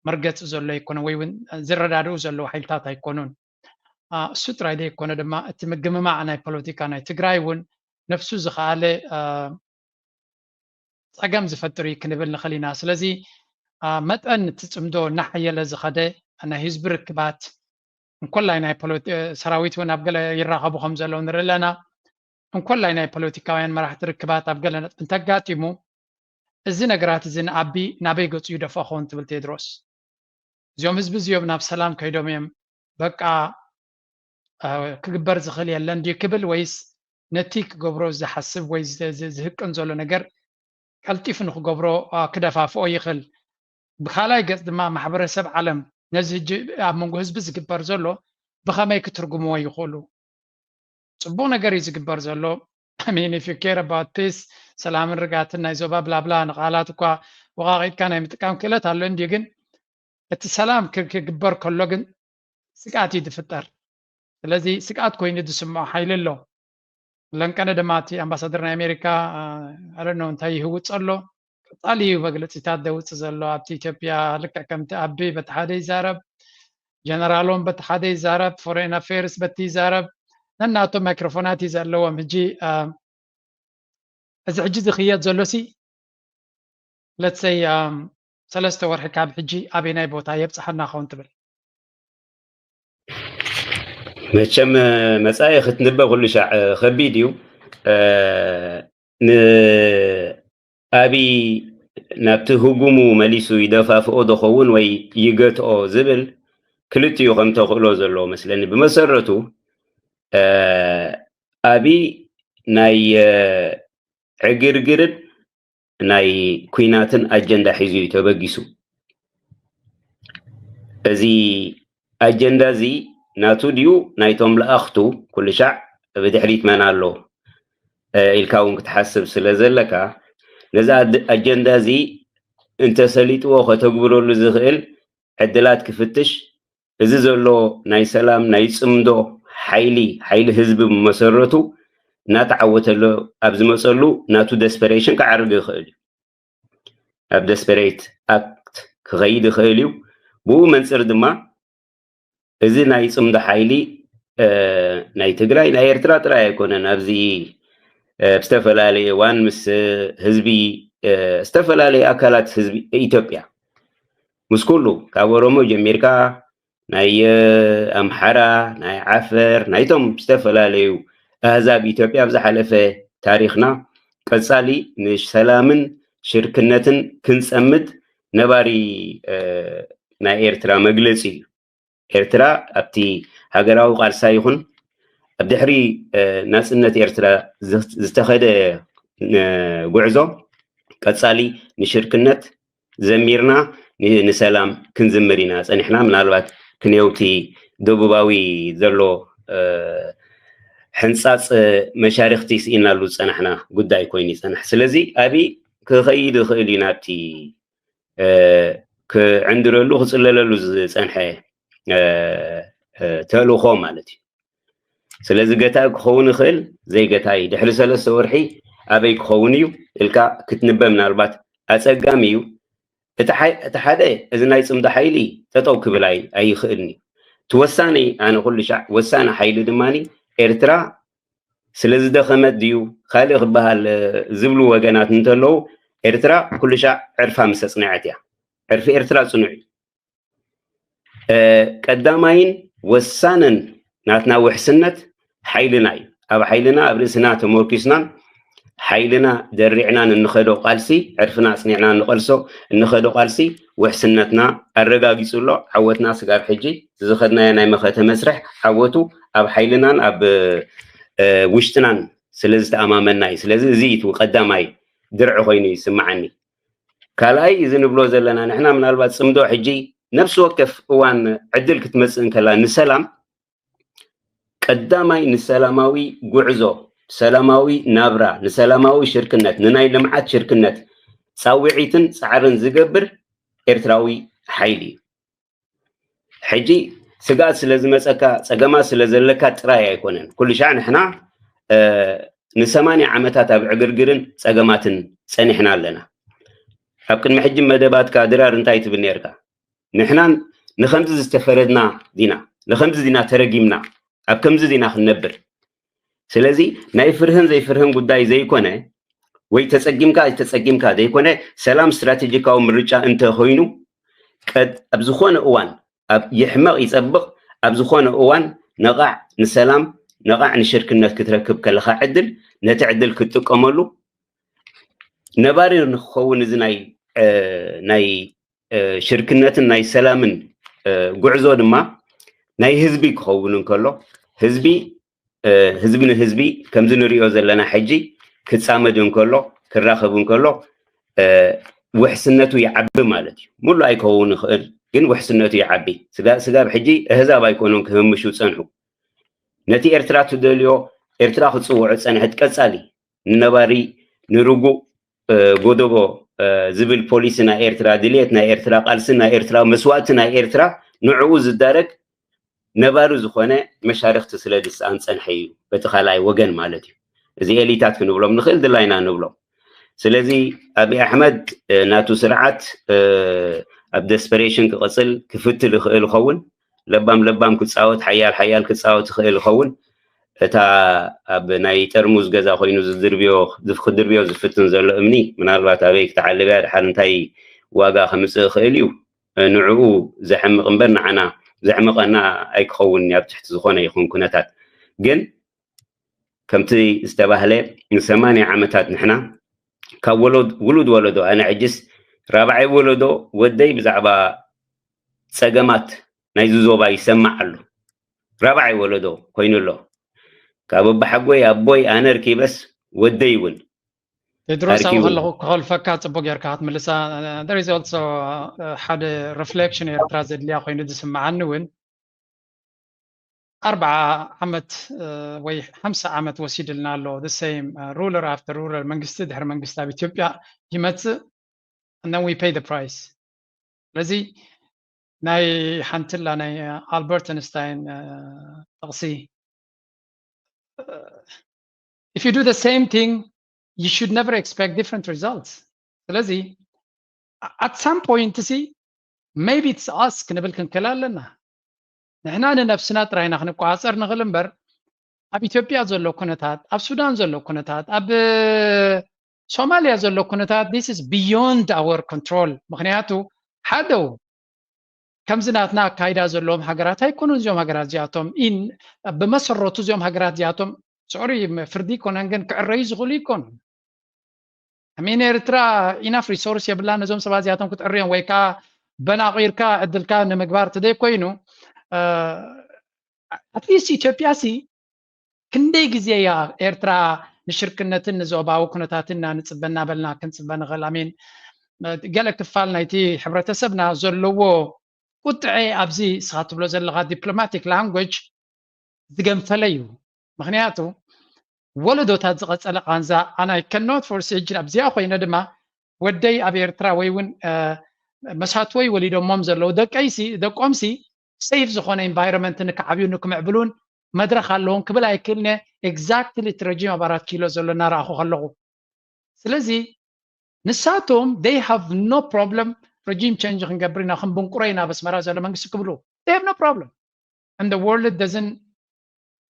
መርገፂ ዘሎ ኣይኮነን፣ ወይ እውን ዝረዳድኡ ዘለዉ ሓይልታት ኣይኮኑን። እሱ ጥራይ ዘይኮነ ድማ እቲ ምግምማዕ ናይ ፖለቲካ ናይ ትግራይ እውን ነፍሱ ዝኸኣለ ፀገም ዝፈጥር እዩ ክንብል ንኽእል ኢና። ስለዚ መጠን እቲ ፅምዶ እናሓየለ ዝኸደ ናይ ህዝቢ ርክባት እንኮላይ ናይ ሰራዊት እውን ኣብ ገለ ይራኸቡ ከም ዘለዉ ንርኢ ኣለና። እንኮላይ ናይ ፖለቲካውያን መራሕቲ ርክባት ኣብ ገለ ነጥቢ እንተጋጢሙ እዚ ነገራት እዚ ንኣቢ ናበይ ገፁ ይደፍኦ ኸውን ትብል ቴድሮስ? እዚኦም ህዝቢ እዚኦም ናብ ሰላም ከይዶም እዮም በቃ ክግበር ዝኽእል የለን ድዩ ክብል፣ ወይስ ነቲ ክገብሮ ዝሓስብ ወይ ዝህቅን ዘሎ ነገር ቀልጢፉ ንክገብሮ ክደፋፍኦ ይኽእል? ብካልኣይ ገፅ ድማ ማሕበረሰብ ዓለም ነዚ ሕጂ ኣብ መንጎ ህዝቢ ዝግበር ዘሎ ብኸመይ ክትርጉምዎ ይኽእሉ? ጽቡቕ ነገር እዩ ዝግበር ዘሎ። I mean, if you care about peace፣ ሰላምን ርጋትን ናይ ዞባ ብላብላ ንቃላት እኳ ወቓቒጥካ ናይ ምጥቃም ክእለት ኣሎ እንዲ፣ ግን እቲ ሰላም ክ- ክግበር ከሎ ግን ስግኣት እዩ ዝፍጠር። ስለዚ ስግኣት ኮይኑ ዝስምዖ ሓይሊ ኣሎ። ለንቀነ ድማ እቲ ኣምባሳደር ናይ ኣሜሪካ ኣረኖ እንታይ ይህውፅ ኣሎ? ቀፃሊ እዩ መግለፂታት ዘውፅእ ዘሎ ኣብቲ ኢትዮጵያ። ልክዕ ከምቲ ኣቢ በቲ ሓደ ይዛረብ፣ ጀነራሎም በቲ ሓደ ይዛረብ፣ ፎሬን ኣፌርስ በቲ ይዛረብ። ነናቶም ማይክሮፎናት እዩ ዘለዎም። ሕጂ እዚ ሕጂ ዝኽየድ ዘሎ ሲ ለትሰይ ሰለስተ ወርሒ ካብ ሕጂ ኣበናይ ቦታ የብፅሓና ኸውን ትብል? መቸም መፃኢ ክትንበብ ኩሉ ሻዕ ከቢድ እዩ። ንኣብይ ናብቲ ህጉሙ መሊሱ ይደፋፍኦ ዶ ኸውን ወይ ይገትኦ ዝብል ክልቲኡ ከም ተኽእሎ ዘለዎ መስለኒ። ብመሰረቱ ኣብይ ናይ ዕግርግርን ናይ ኩናትን ኣጀንዳ ሒዙ እዩ ተበጊሱ። እዚ ኣጀንዳ እዚ ናቱ ድዩ ናይቶም ለኣኽቱ? ኩሉ ሻዕ ብድሕሪት መን ኣሎ ኢልካ እውን ክትሓስብ ስለ ዘለካ፣ ነዚ ኣጀንዳ እዚ እንተሰሊጥዎ ከተግብረሉ ዝኽእል ዕድላት ክፍትሽ፣ እዚ ዘሎ ናይ ሰላም ናይ ፅምዶ ሓይሊ ሓይሊ ህዝቢ መሰረቱ እናተዓወተሉ ኣብ ዝመፀሉ ናቱ ደስፐሬሽን ክዓርግ ይኽእል እዩ። ኣብ ደስፐሬት ኣክት ክኸይድ ይኽእል እዩ። ብኡ መንፅር ድማ እዚ ናይ ፅምዶ ሓይሊ ናይ ትግራይ ናይ ኤርትራ ጥራይ ኣይኮነን። ኣብዚ ብዝተፈላለየ እዋን ምስ ህዝቢ ዝተፈላለዩ ኣካላት ህዝቢ ኢትዮጵያ ምስ ኩሉ ካብ ኦሮሞ ጀሚርካ ናይ ኣምሓራ ናይ ዓፈር ናይቶም ዝተፈላለዩ ኣህዛብ ኢትዮጵያ ኣብ ዝሓለፈ ታሪኽና ቀፃሊ ንሰላምን ሽርክነትን ክንፀምድ ነባሪ ናይ ኤርትራ መግለፂ እዩ። ኤርትራ ኣብቲ ሃገራዊ ቃልሳ ይኹን ኣብ ድሕሪ ናፅነት ኤርትራ ዝተኸደ ጉዕዞ ቀፃሊ ንሽርክነት ዘሚርና ንሰላም ክንዝምር ኢና ፀኒሕና። ምናልባት ክንየውቲ ደቡባዊ ዘሎ ሕንፃፅ መሻርክቲ ስኢናሉ ዝፀናሕና ጉዳይ ኮይኑ ይፀናሕ። ስለዚ ኣብይ ክኸይድ ይኽእል እዩ ናብቲ ክዕንድረሉ ክፅለለሉ ዝፀንሐ ተልእኾ ማለት እዩ። ስለዚ ገታኢ ክኸውን ይኽእል፣ ዘይገታኢ ድሕሪ ሰለስተ ወርሒ ኣበይ ክኸውን እዩ ኢልካ ክትንበ ምናልባት ኣፀጋሚ እዩ። እቲ ሓደ እዚ ናይ ፅምዶ ሓይሊ ጠጠው ክብል ኣይኽእልን እዩ። እቲ ወሳኒ ኣነ ኩሉ ሻዕ ወሳኒ ሓይሊ ድማ ኤርትራ ስለ ዝደኸመት ድዩ ካልእ ክበሃል ዝብሉ ወገናት እንተለዉ ኤርትራ ኩሉ ሻዕ ዕርፋ ምስ ኣፅንዐት እያ። ዕርፊ ኤርትራ ፅኑዕ እዩ። ቀዳማይን ወሳንን ናትና ውሕስነት ሓይልና እዩ። ኣብ ሓይልና ኣብ ርእስና ተመርኪስናን ሓይልና ደሪዕናን እንኸዶ ቃልሲ ዕርፍና ኣፅኒዕና እንቐልሶ እንኸዶ ቃልሲ ውሕስነትና ኣረጋጊፁ ኣሎ። ዓወትና ስጋብ ሕጂ ዝኸድናዮ ናይ መኸተ መስርሕ ዓወቱ ኣብ ሓይልናን ኣብ ውሽጥናን ስለ ዝተኣማመና እዩ። ስለዚ እዚ እዩ ቀዳማይ ድርዒ ኮይኑ ይስምዓኒ። ካልኣይ እዚ ንብሎ ዘለና ንሕና ምናልባት ፅምዶ ሕጂ ነፍሲ ወከፍ እዋን ዕድል ክትመፅእ እንከላ ንሰላም ቀዳማይ ንሰላማዊ ጉዕዞ ሰላማዊ ናብራ ንሰላማዊ ሽርክነት ንናይ ልምዓት ሽርክነት ፃውዒትን ፃዕርን ዝገብር ኤርትራዊ ሓይሊ እዩ። ሕጂ ስግኣት ስለ ዝመፀካ ፀገማት ስለ ዘለካ ጥራይ ኣይኮነን። ኩሉ ሻዕ ንሕና ንሰማንያ ዓመታት ኣብ ዕግርግርን ፀገማትን ፀኒሕና ኣለና። ኣብ ቅድሚ ሕጂ መደባትካ ድራር እንታይ ትብል ነርካ? ንሕናን ንኸምዚ ዝተፈረድና ዲና ንኸምዚ ዲና ተረጊምና ኣብ ከምዚ ዲና ክንነብር። ስለዚ ናይ ፍርህን ዘይፍርህን ጉዳይ ዘይኮነ ወይ ተፀጊምካ ኣይተፀጊምካ ዘይኮነ ሰላም ስትራቴጂካዊ ምርጫ እንተኮይኑ ኣብ ዝኾነ እዋን ኣብ ይሕመቕ ይፀብቕ ኣብ ዝኾነ እዋን ነቓዕ ንሰላም ነቓዕ ንሽርክነት ክትረክብ ከለካ ዕድል ነቲ ዕድል ክትጥቀመሉ ነባሪ ንክኸውን እዚ ናይ ናይ ሽርክነትን ናይ ሰላምን ጉዕዞ ድማ ናይ ህዝቢ ክኸውን እንከሎ ህዝቢ ህዝቢ ንህዝቢ ከምዚ ንሪኦ ዘለና ሕጂ ክፃመድ እንከሎ ክራኸብ እንከሎ ውሕስነቱ ይዓቢ ማለት እዩ። ሙሉእ ኣይከውን ይኽእል ግን ውሕስነቱ ይዓቢ። ስጋ- ስጋብ ሕጂ ኣህዛብ ኣይኮኑን ክህምሹ ጸንሑ። ነቲ ኤርትራ ትደልዮ ኤርትራ ክጽውዖ ጸንሐት ቀጻሊ ንነባሪ ንርጉእ እ፣ ጎደቦ እ፣ ዝብል ፖሊሲ ናይ ኤርትራ፣ ድልየት ናይ ኤርትራ፣ ቃልሲ ናይ ኤርትራ፣ መስዋእቲ ናይ ኤርትራ ንዕኡ ዝዳረግ ነባሪ ዝኾነ መሻርክቲ ስለ ዝሰኣን ጸንሐ እዩ፣ በቲ ካልኣይ ወገን ማለት እዩ። እዚ ኤሊታት ክንብሎም ንኽእል ድላይና ንብሎም። ስለዚ ኣብይ ኣሕመድ እ፣ ናቱ ስርዓት እ፣ ኣብ ደስፐሬሽን ክቕጽል ክፍትል ይኽእል ይኸውን። ለባም ለባም ክጻወት፣ ሓያል ሓያል ክጻወት ይኽእል ይኸውን። እታ ኣብ ናይ ጠርሙዝ ገዛ ኮይኑ ዝድርብዮ ዝፍ- ክድርብዮ ዝፍትን ዘሎ እምኒ ምናልባት ኣበይ ክትዓልብ እያ፣ ድሓር እንታይ ዋጋ ከምጽእ ይኽእል እዩ። ንዕኡ ዘሕምቕ እምበር ንዓና ዘሕምቐና ኣይክኸውን እዩ ኣብ ትሕቲ ዝኾነ ይኹን ኩነታት። ግን ከምቲ ዝተባህለ ንሰማንያ ዓመታት ንሕና ካብ ወለድ- ውሉድ ወለዶ፣ ኣነ ሕጅስ ራብዓይ ወለዶ ወደይ ብዛዕባ ጸገማት ናይዚ ዞባ ይሰማዕ ኣሎ። ራብዓይ ወለዶ ኮይኑ ኣሎ። ካብ ኣባሓጎይ ኣቦይ ኣነ ርኪበስ ወደይ እውን ቴድሮስ ኣብኡ ኣርኪቡ። ከለኹ ክኸልፈካ ጽቡቅ ጌርካ ክትምልሳ። There is also ሓደ ሪፍሌክሽን ኤርትራ ዘድልያ ኮይኑ ዝስምዓኒ እውን ኣርብዓ ዓመት ወይ ሓምሳ ዓመት ወሲድልና ኣሎ። The same ruler after ruler፣ መንግስቲ ድሕሪ መንግስቲ ኣብ ኢትዮጵያ ይመጽእ፣ and then we pay the price። ስለዚ ናይ ሓንትላ ናይ ኣልበርት ኣንስታይን ጥቕሲ፣ if you do the same thing, you should never expect different results። ስለዚ at some point ሲ maybe it's us ክንብል ክንክእል ኣለና። ንሕና ንነብስና ጥራይና ክንቆፃፀር ንኽእል እምበር ኣብ ኢትዮጵያ ዘሎ ኩነታት፣ ኣብ ሱዳን ዘሎ ኩነታት፣ ኣብ ሶማልያ ዘሎ ኩነታት this is beyond our control። ምክንያቱ ሓደ ከምዚ ናትና ኣካይዳ ዘለዎም ሃገራት ኣይኮኑን እዚኦም ሃገራት እዚኣቶም። ኢን ብመሰረቱ እዚኦም ሃገራት እዚኣቶም ሶሪ ፍርዲ ይኮነን ግን ክዕረዩ ዝኽእሉ ይኮኑን። ሚን ኤርትራ ኢናፍ ሪሶርስ የብላ ነዞም ሰባት እዚኣቶም ክትዕርዮም ወይ ከዓ በናቂርካ ዕድልካ ንምግባር ትደይ ኮይኑ ኣትሊስት ኢትዮጵያ ሲ ክንደይ ግዜ እያ ኤርትራ ንሽርክነትን ንዞባዊ ኩነታትን ኢና ንፅበ እናበልና ክንፅበ ንኽእል? ኣሜን። ገለ ክፋል ናይቲ ሕብረተሰብና ዘለዎ ቁጥዐ ኣብዚ እስኻ ትብሎ ዘለኻ ዲፕሎማቲክ ላንጉጅ ዝገንፈለ እዩ። ምክንያቱ ወለዶታት ዝቐጸለ ቃንዛ ኣና ከኖት ፎርስ እጅ ኣብዚኣ ኮይነ ድማ ወደይ ኣብ ኤርትራ ወይ እውን መሳትወይ ወሊዶሞም ዘለዉ ደቀይሲ ደቆምሲ ሴፍ ዝኾነ ኢንቫይሮንመንት ንክዓብዩ ንክምዕብሉን መድረኽ ኣለዎም ክብል ኣይክእልን። ኤግዛክትሊ እቲ ረጂም ኣብ ኣራት ኪሎ ዘሎ እናረኣኹ ከለኹ ስለዚ ንሳቶም they have no problem ረጂም ቸንጅ ክንገብር ኢና ክንብንቁሮ ኢና ኣብ ኣስመራ ዘሎ መንግስቲ ክብሉ they have no problem and the world doesn't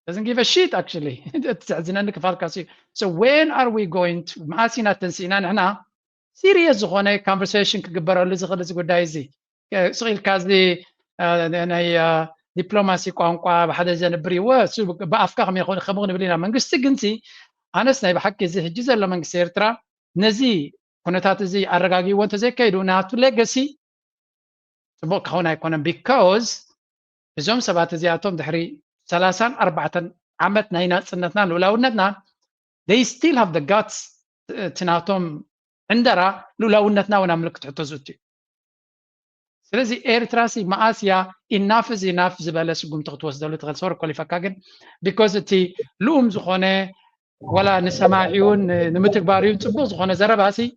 doesn't give a shit actually። እቲ ዘሕዝነኒ ክፋልካ ሲ so when are we going to መዓስ ኢና ተንሲእና ንሕና ሲሪየስ ዝኾነ ኮንቨርሴሽን ክግበረሉ ዝኽእል እዚ ጉዳይ እዚ ስቕ ኢልካ እዚ ናይ ዲፕሎማሲ ቋንቋ ብሓደ ዘንብር ይወ ብኣፍካ ከምኡ ክንብል ኢና መንግስቲ ግንሲ ኣነስ ናይ ብሓቂ እዚ ሕጂ ዘሎ መንግስቲ ኤርትራ ነዚ ኩነታት እዚ ኣረጋጊዎ እንተዘይከይዱ ናቱ ሌገሲ ፅቡቅ ክኸውን ኣይኮነን because እዞም ሰባት እዚኣቶም ድሕሪ ሰላሳን ኣርባዕተን ዓመት ናይ ናፅነትና ልኡላውነትና they still have the guts እቲ ናቶም ዕንደራ ልኡላውነትና እውን ኣብ ምልክት ሕቶ ዝእቱ እዩ። ስለዚ ኤርትራ ሲ መኣስ እያ ኢናፍ እዚ ናፍ ዝበለ ስጉምቲ ክትወስደሉ ትኽእል ሰወር ኮሊፈካ ግን because እቲ ልኡም ዝኾነ ወላ ንሰማዒውን ንምትግባሪውን ፅቡቅ ዝኾነ ዘረባ ሲ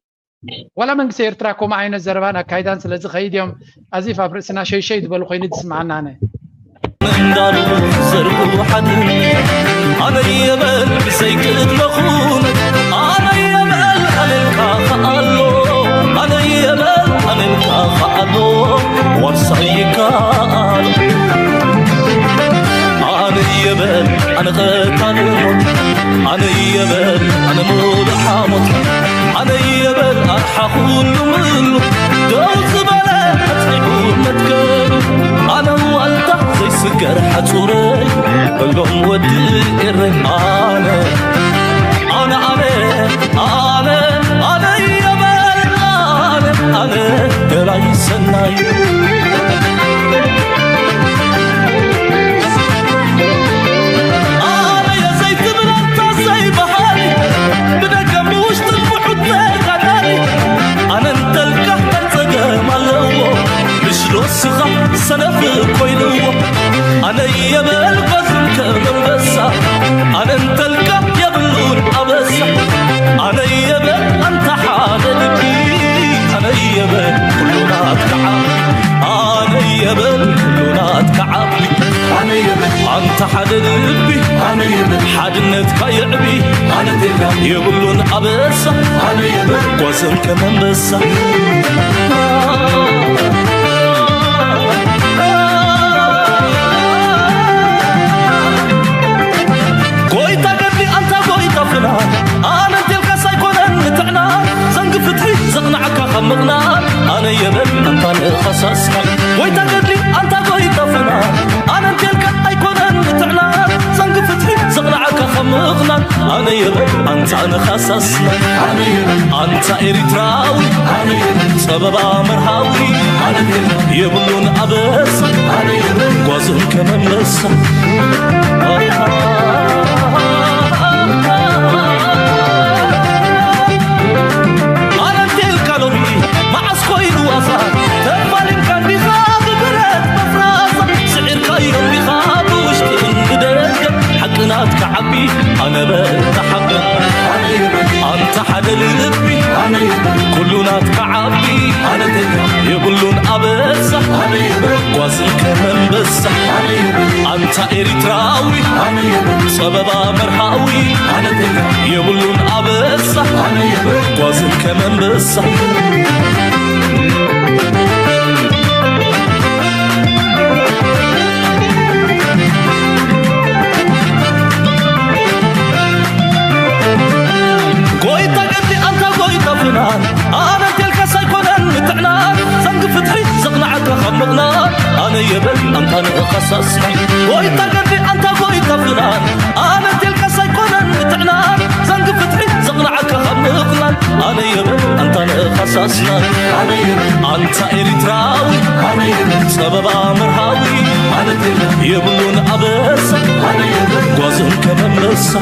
ዋላ መንግስቲ ኤርትራ ከምኡ ዓይነት ዘረባን ኣካይዳን ስለ ዝኸይድ እዮም ኣዚፍ ኣብ ርእስና ሸይሸይ ዝበሉ ኮይኑ ዝስምዓና ኣነ እንዳሉ ዘርጉ ሓድን ኣነ የበል ብሰይክእለኹን ኣነ የበል ኣነልካ ከኣሎ ኣነ የበል ኣነልካ ከኣሎ ዋርሳይ ይከኣል ኣነ የበል ኣነ ቐታሊ ሞት ኣነ የበል ኣነ ሙሉእ ሓሞት ኣነ የበል ኣርሓ ኩሉ ምሉ ደው ዝበለ ኣፅኒዑ መትከሉ ኣነ ዋልታ ዘይስገር ሓፁረይ በሎም ወዲ ኤረይ ኣነ ኣነ ኣነ ኣነ ኣነ የበል ኣነ ኣነ ገላይ ሰናይ ኣነ የዘይትብል ኣንታ ዘይበሃል ብደገ ብውሽጢ ብሑተ ቀዳሪ ኣነ እንተልካ ጸገም ኣለዎ ምሽ ዶ ስኻ ሓድነትካ የዕቢ ኣነቴልካ የብሉን ኣበሳ ኣነ የብል ጓዘም ከመንበሳ ጎይታ ገድሊ ኣንታ ጎይታ ፍና ኣነንቴልካ ሳይኮነን ንትዕና ዘንግ ፍትሒ ዘቕናዓካ ካብ ምቕናን ኣነ የበል ኣንታ ንኸሳስና ጎይታ ገድሊ ኣንታ ጎይታ ፍና ኣነንቴልካ ኣይኮነን ንትዕና ዘንግ ፍትሒ ዘቕናዓካ ካብ ምቕናን ኣነ የበል ኣንታ ንኸሳስና ኣንታ ኤሪትራዊ ጸበባ መርሃዊ የብሉን ኣበሳ ጓዝን ከመመሳ ኣነንቴልካ ሎሚ መዓስ ኮይኑ ዋሳ ተፋሊምካ እንዲኻ ብብረት መፍራሳ ስዒርካዮ እንዲኻ ብውሽጥን ብደገ ሓቂ ናትካ ዓቢ ኣነበ ተሓቂ ኣንታ ሓደ ልቢ ኩሉ ናትካ ዓቢ የብሉን ኣበሳ ጓዝን ከመንበሳ ኣንታ ኤሪትራዊ ጸበባ መርሃዊ የብሉን ኣበሳ ጓዝን ከመንበሳ ጎይታ ገድሊ ኣንታ ጎይታ ፍናን ኣነንቴልካ ሳይኮነን ንትዕናን ዘንግ ፍትሒ ዘቕናዓካ ካብ ምቕናን ኣነ የበል ኣንታ ንኸሳስና ጎይታ ገድሊ ኣንታ ጎይታ ፍናን ኣነንቴልካ ሳይኮነን ንትዕናን ዘንግ ፍትሒ ዘቕናዓካ ካብ ምቕናን ኣነ የበል ኣንታ ንኸሳስና ኣንታ ኤሪትራዊ ጸበባ መርሃዊ የብሉን ኣበሳ ጓዝን ከመመሳ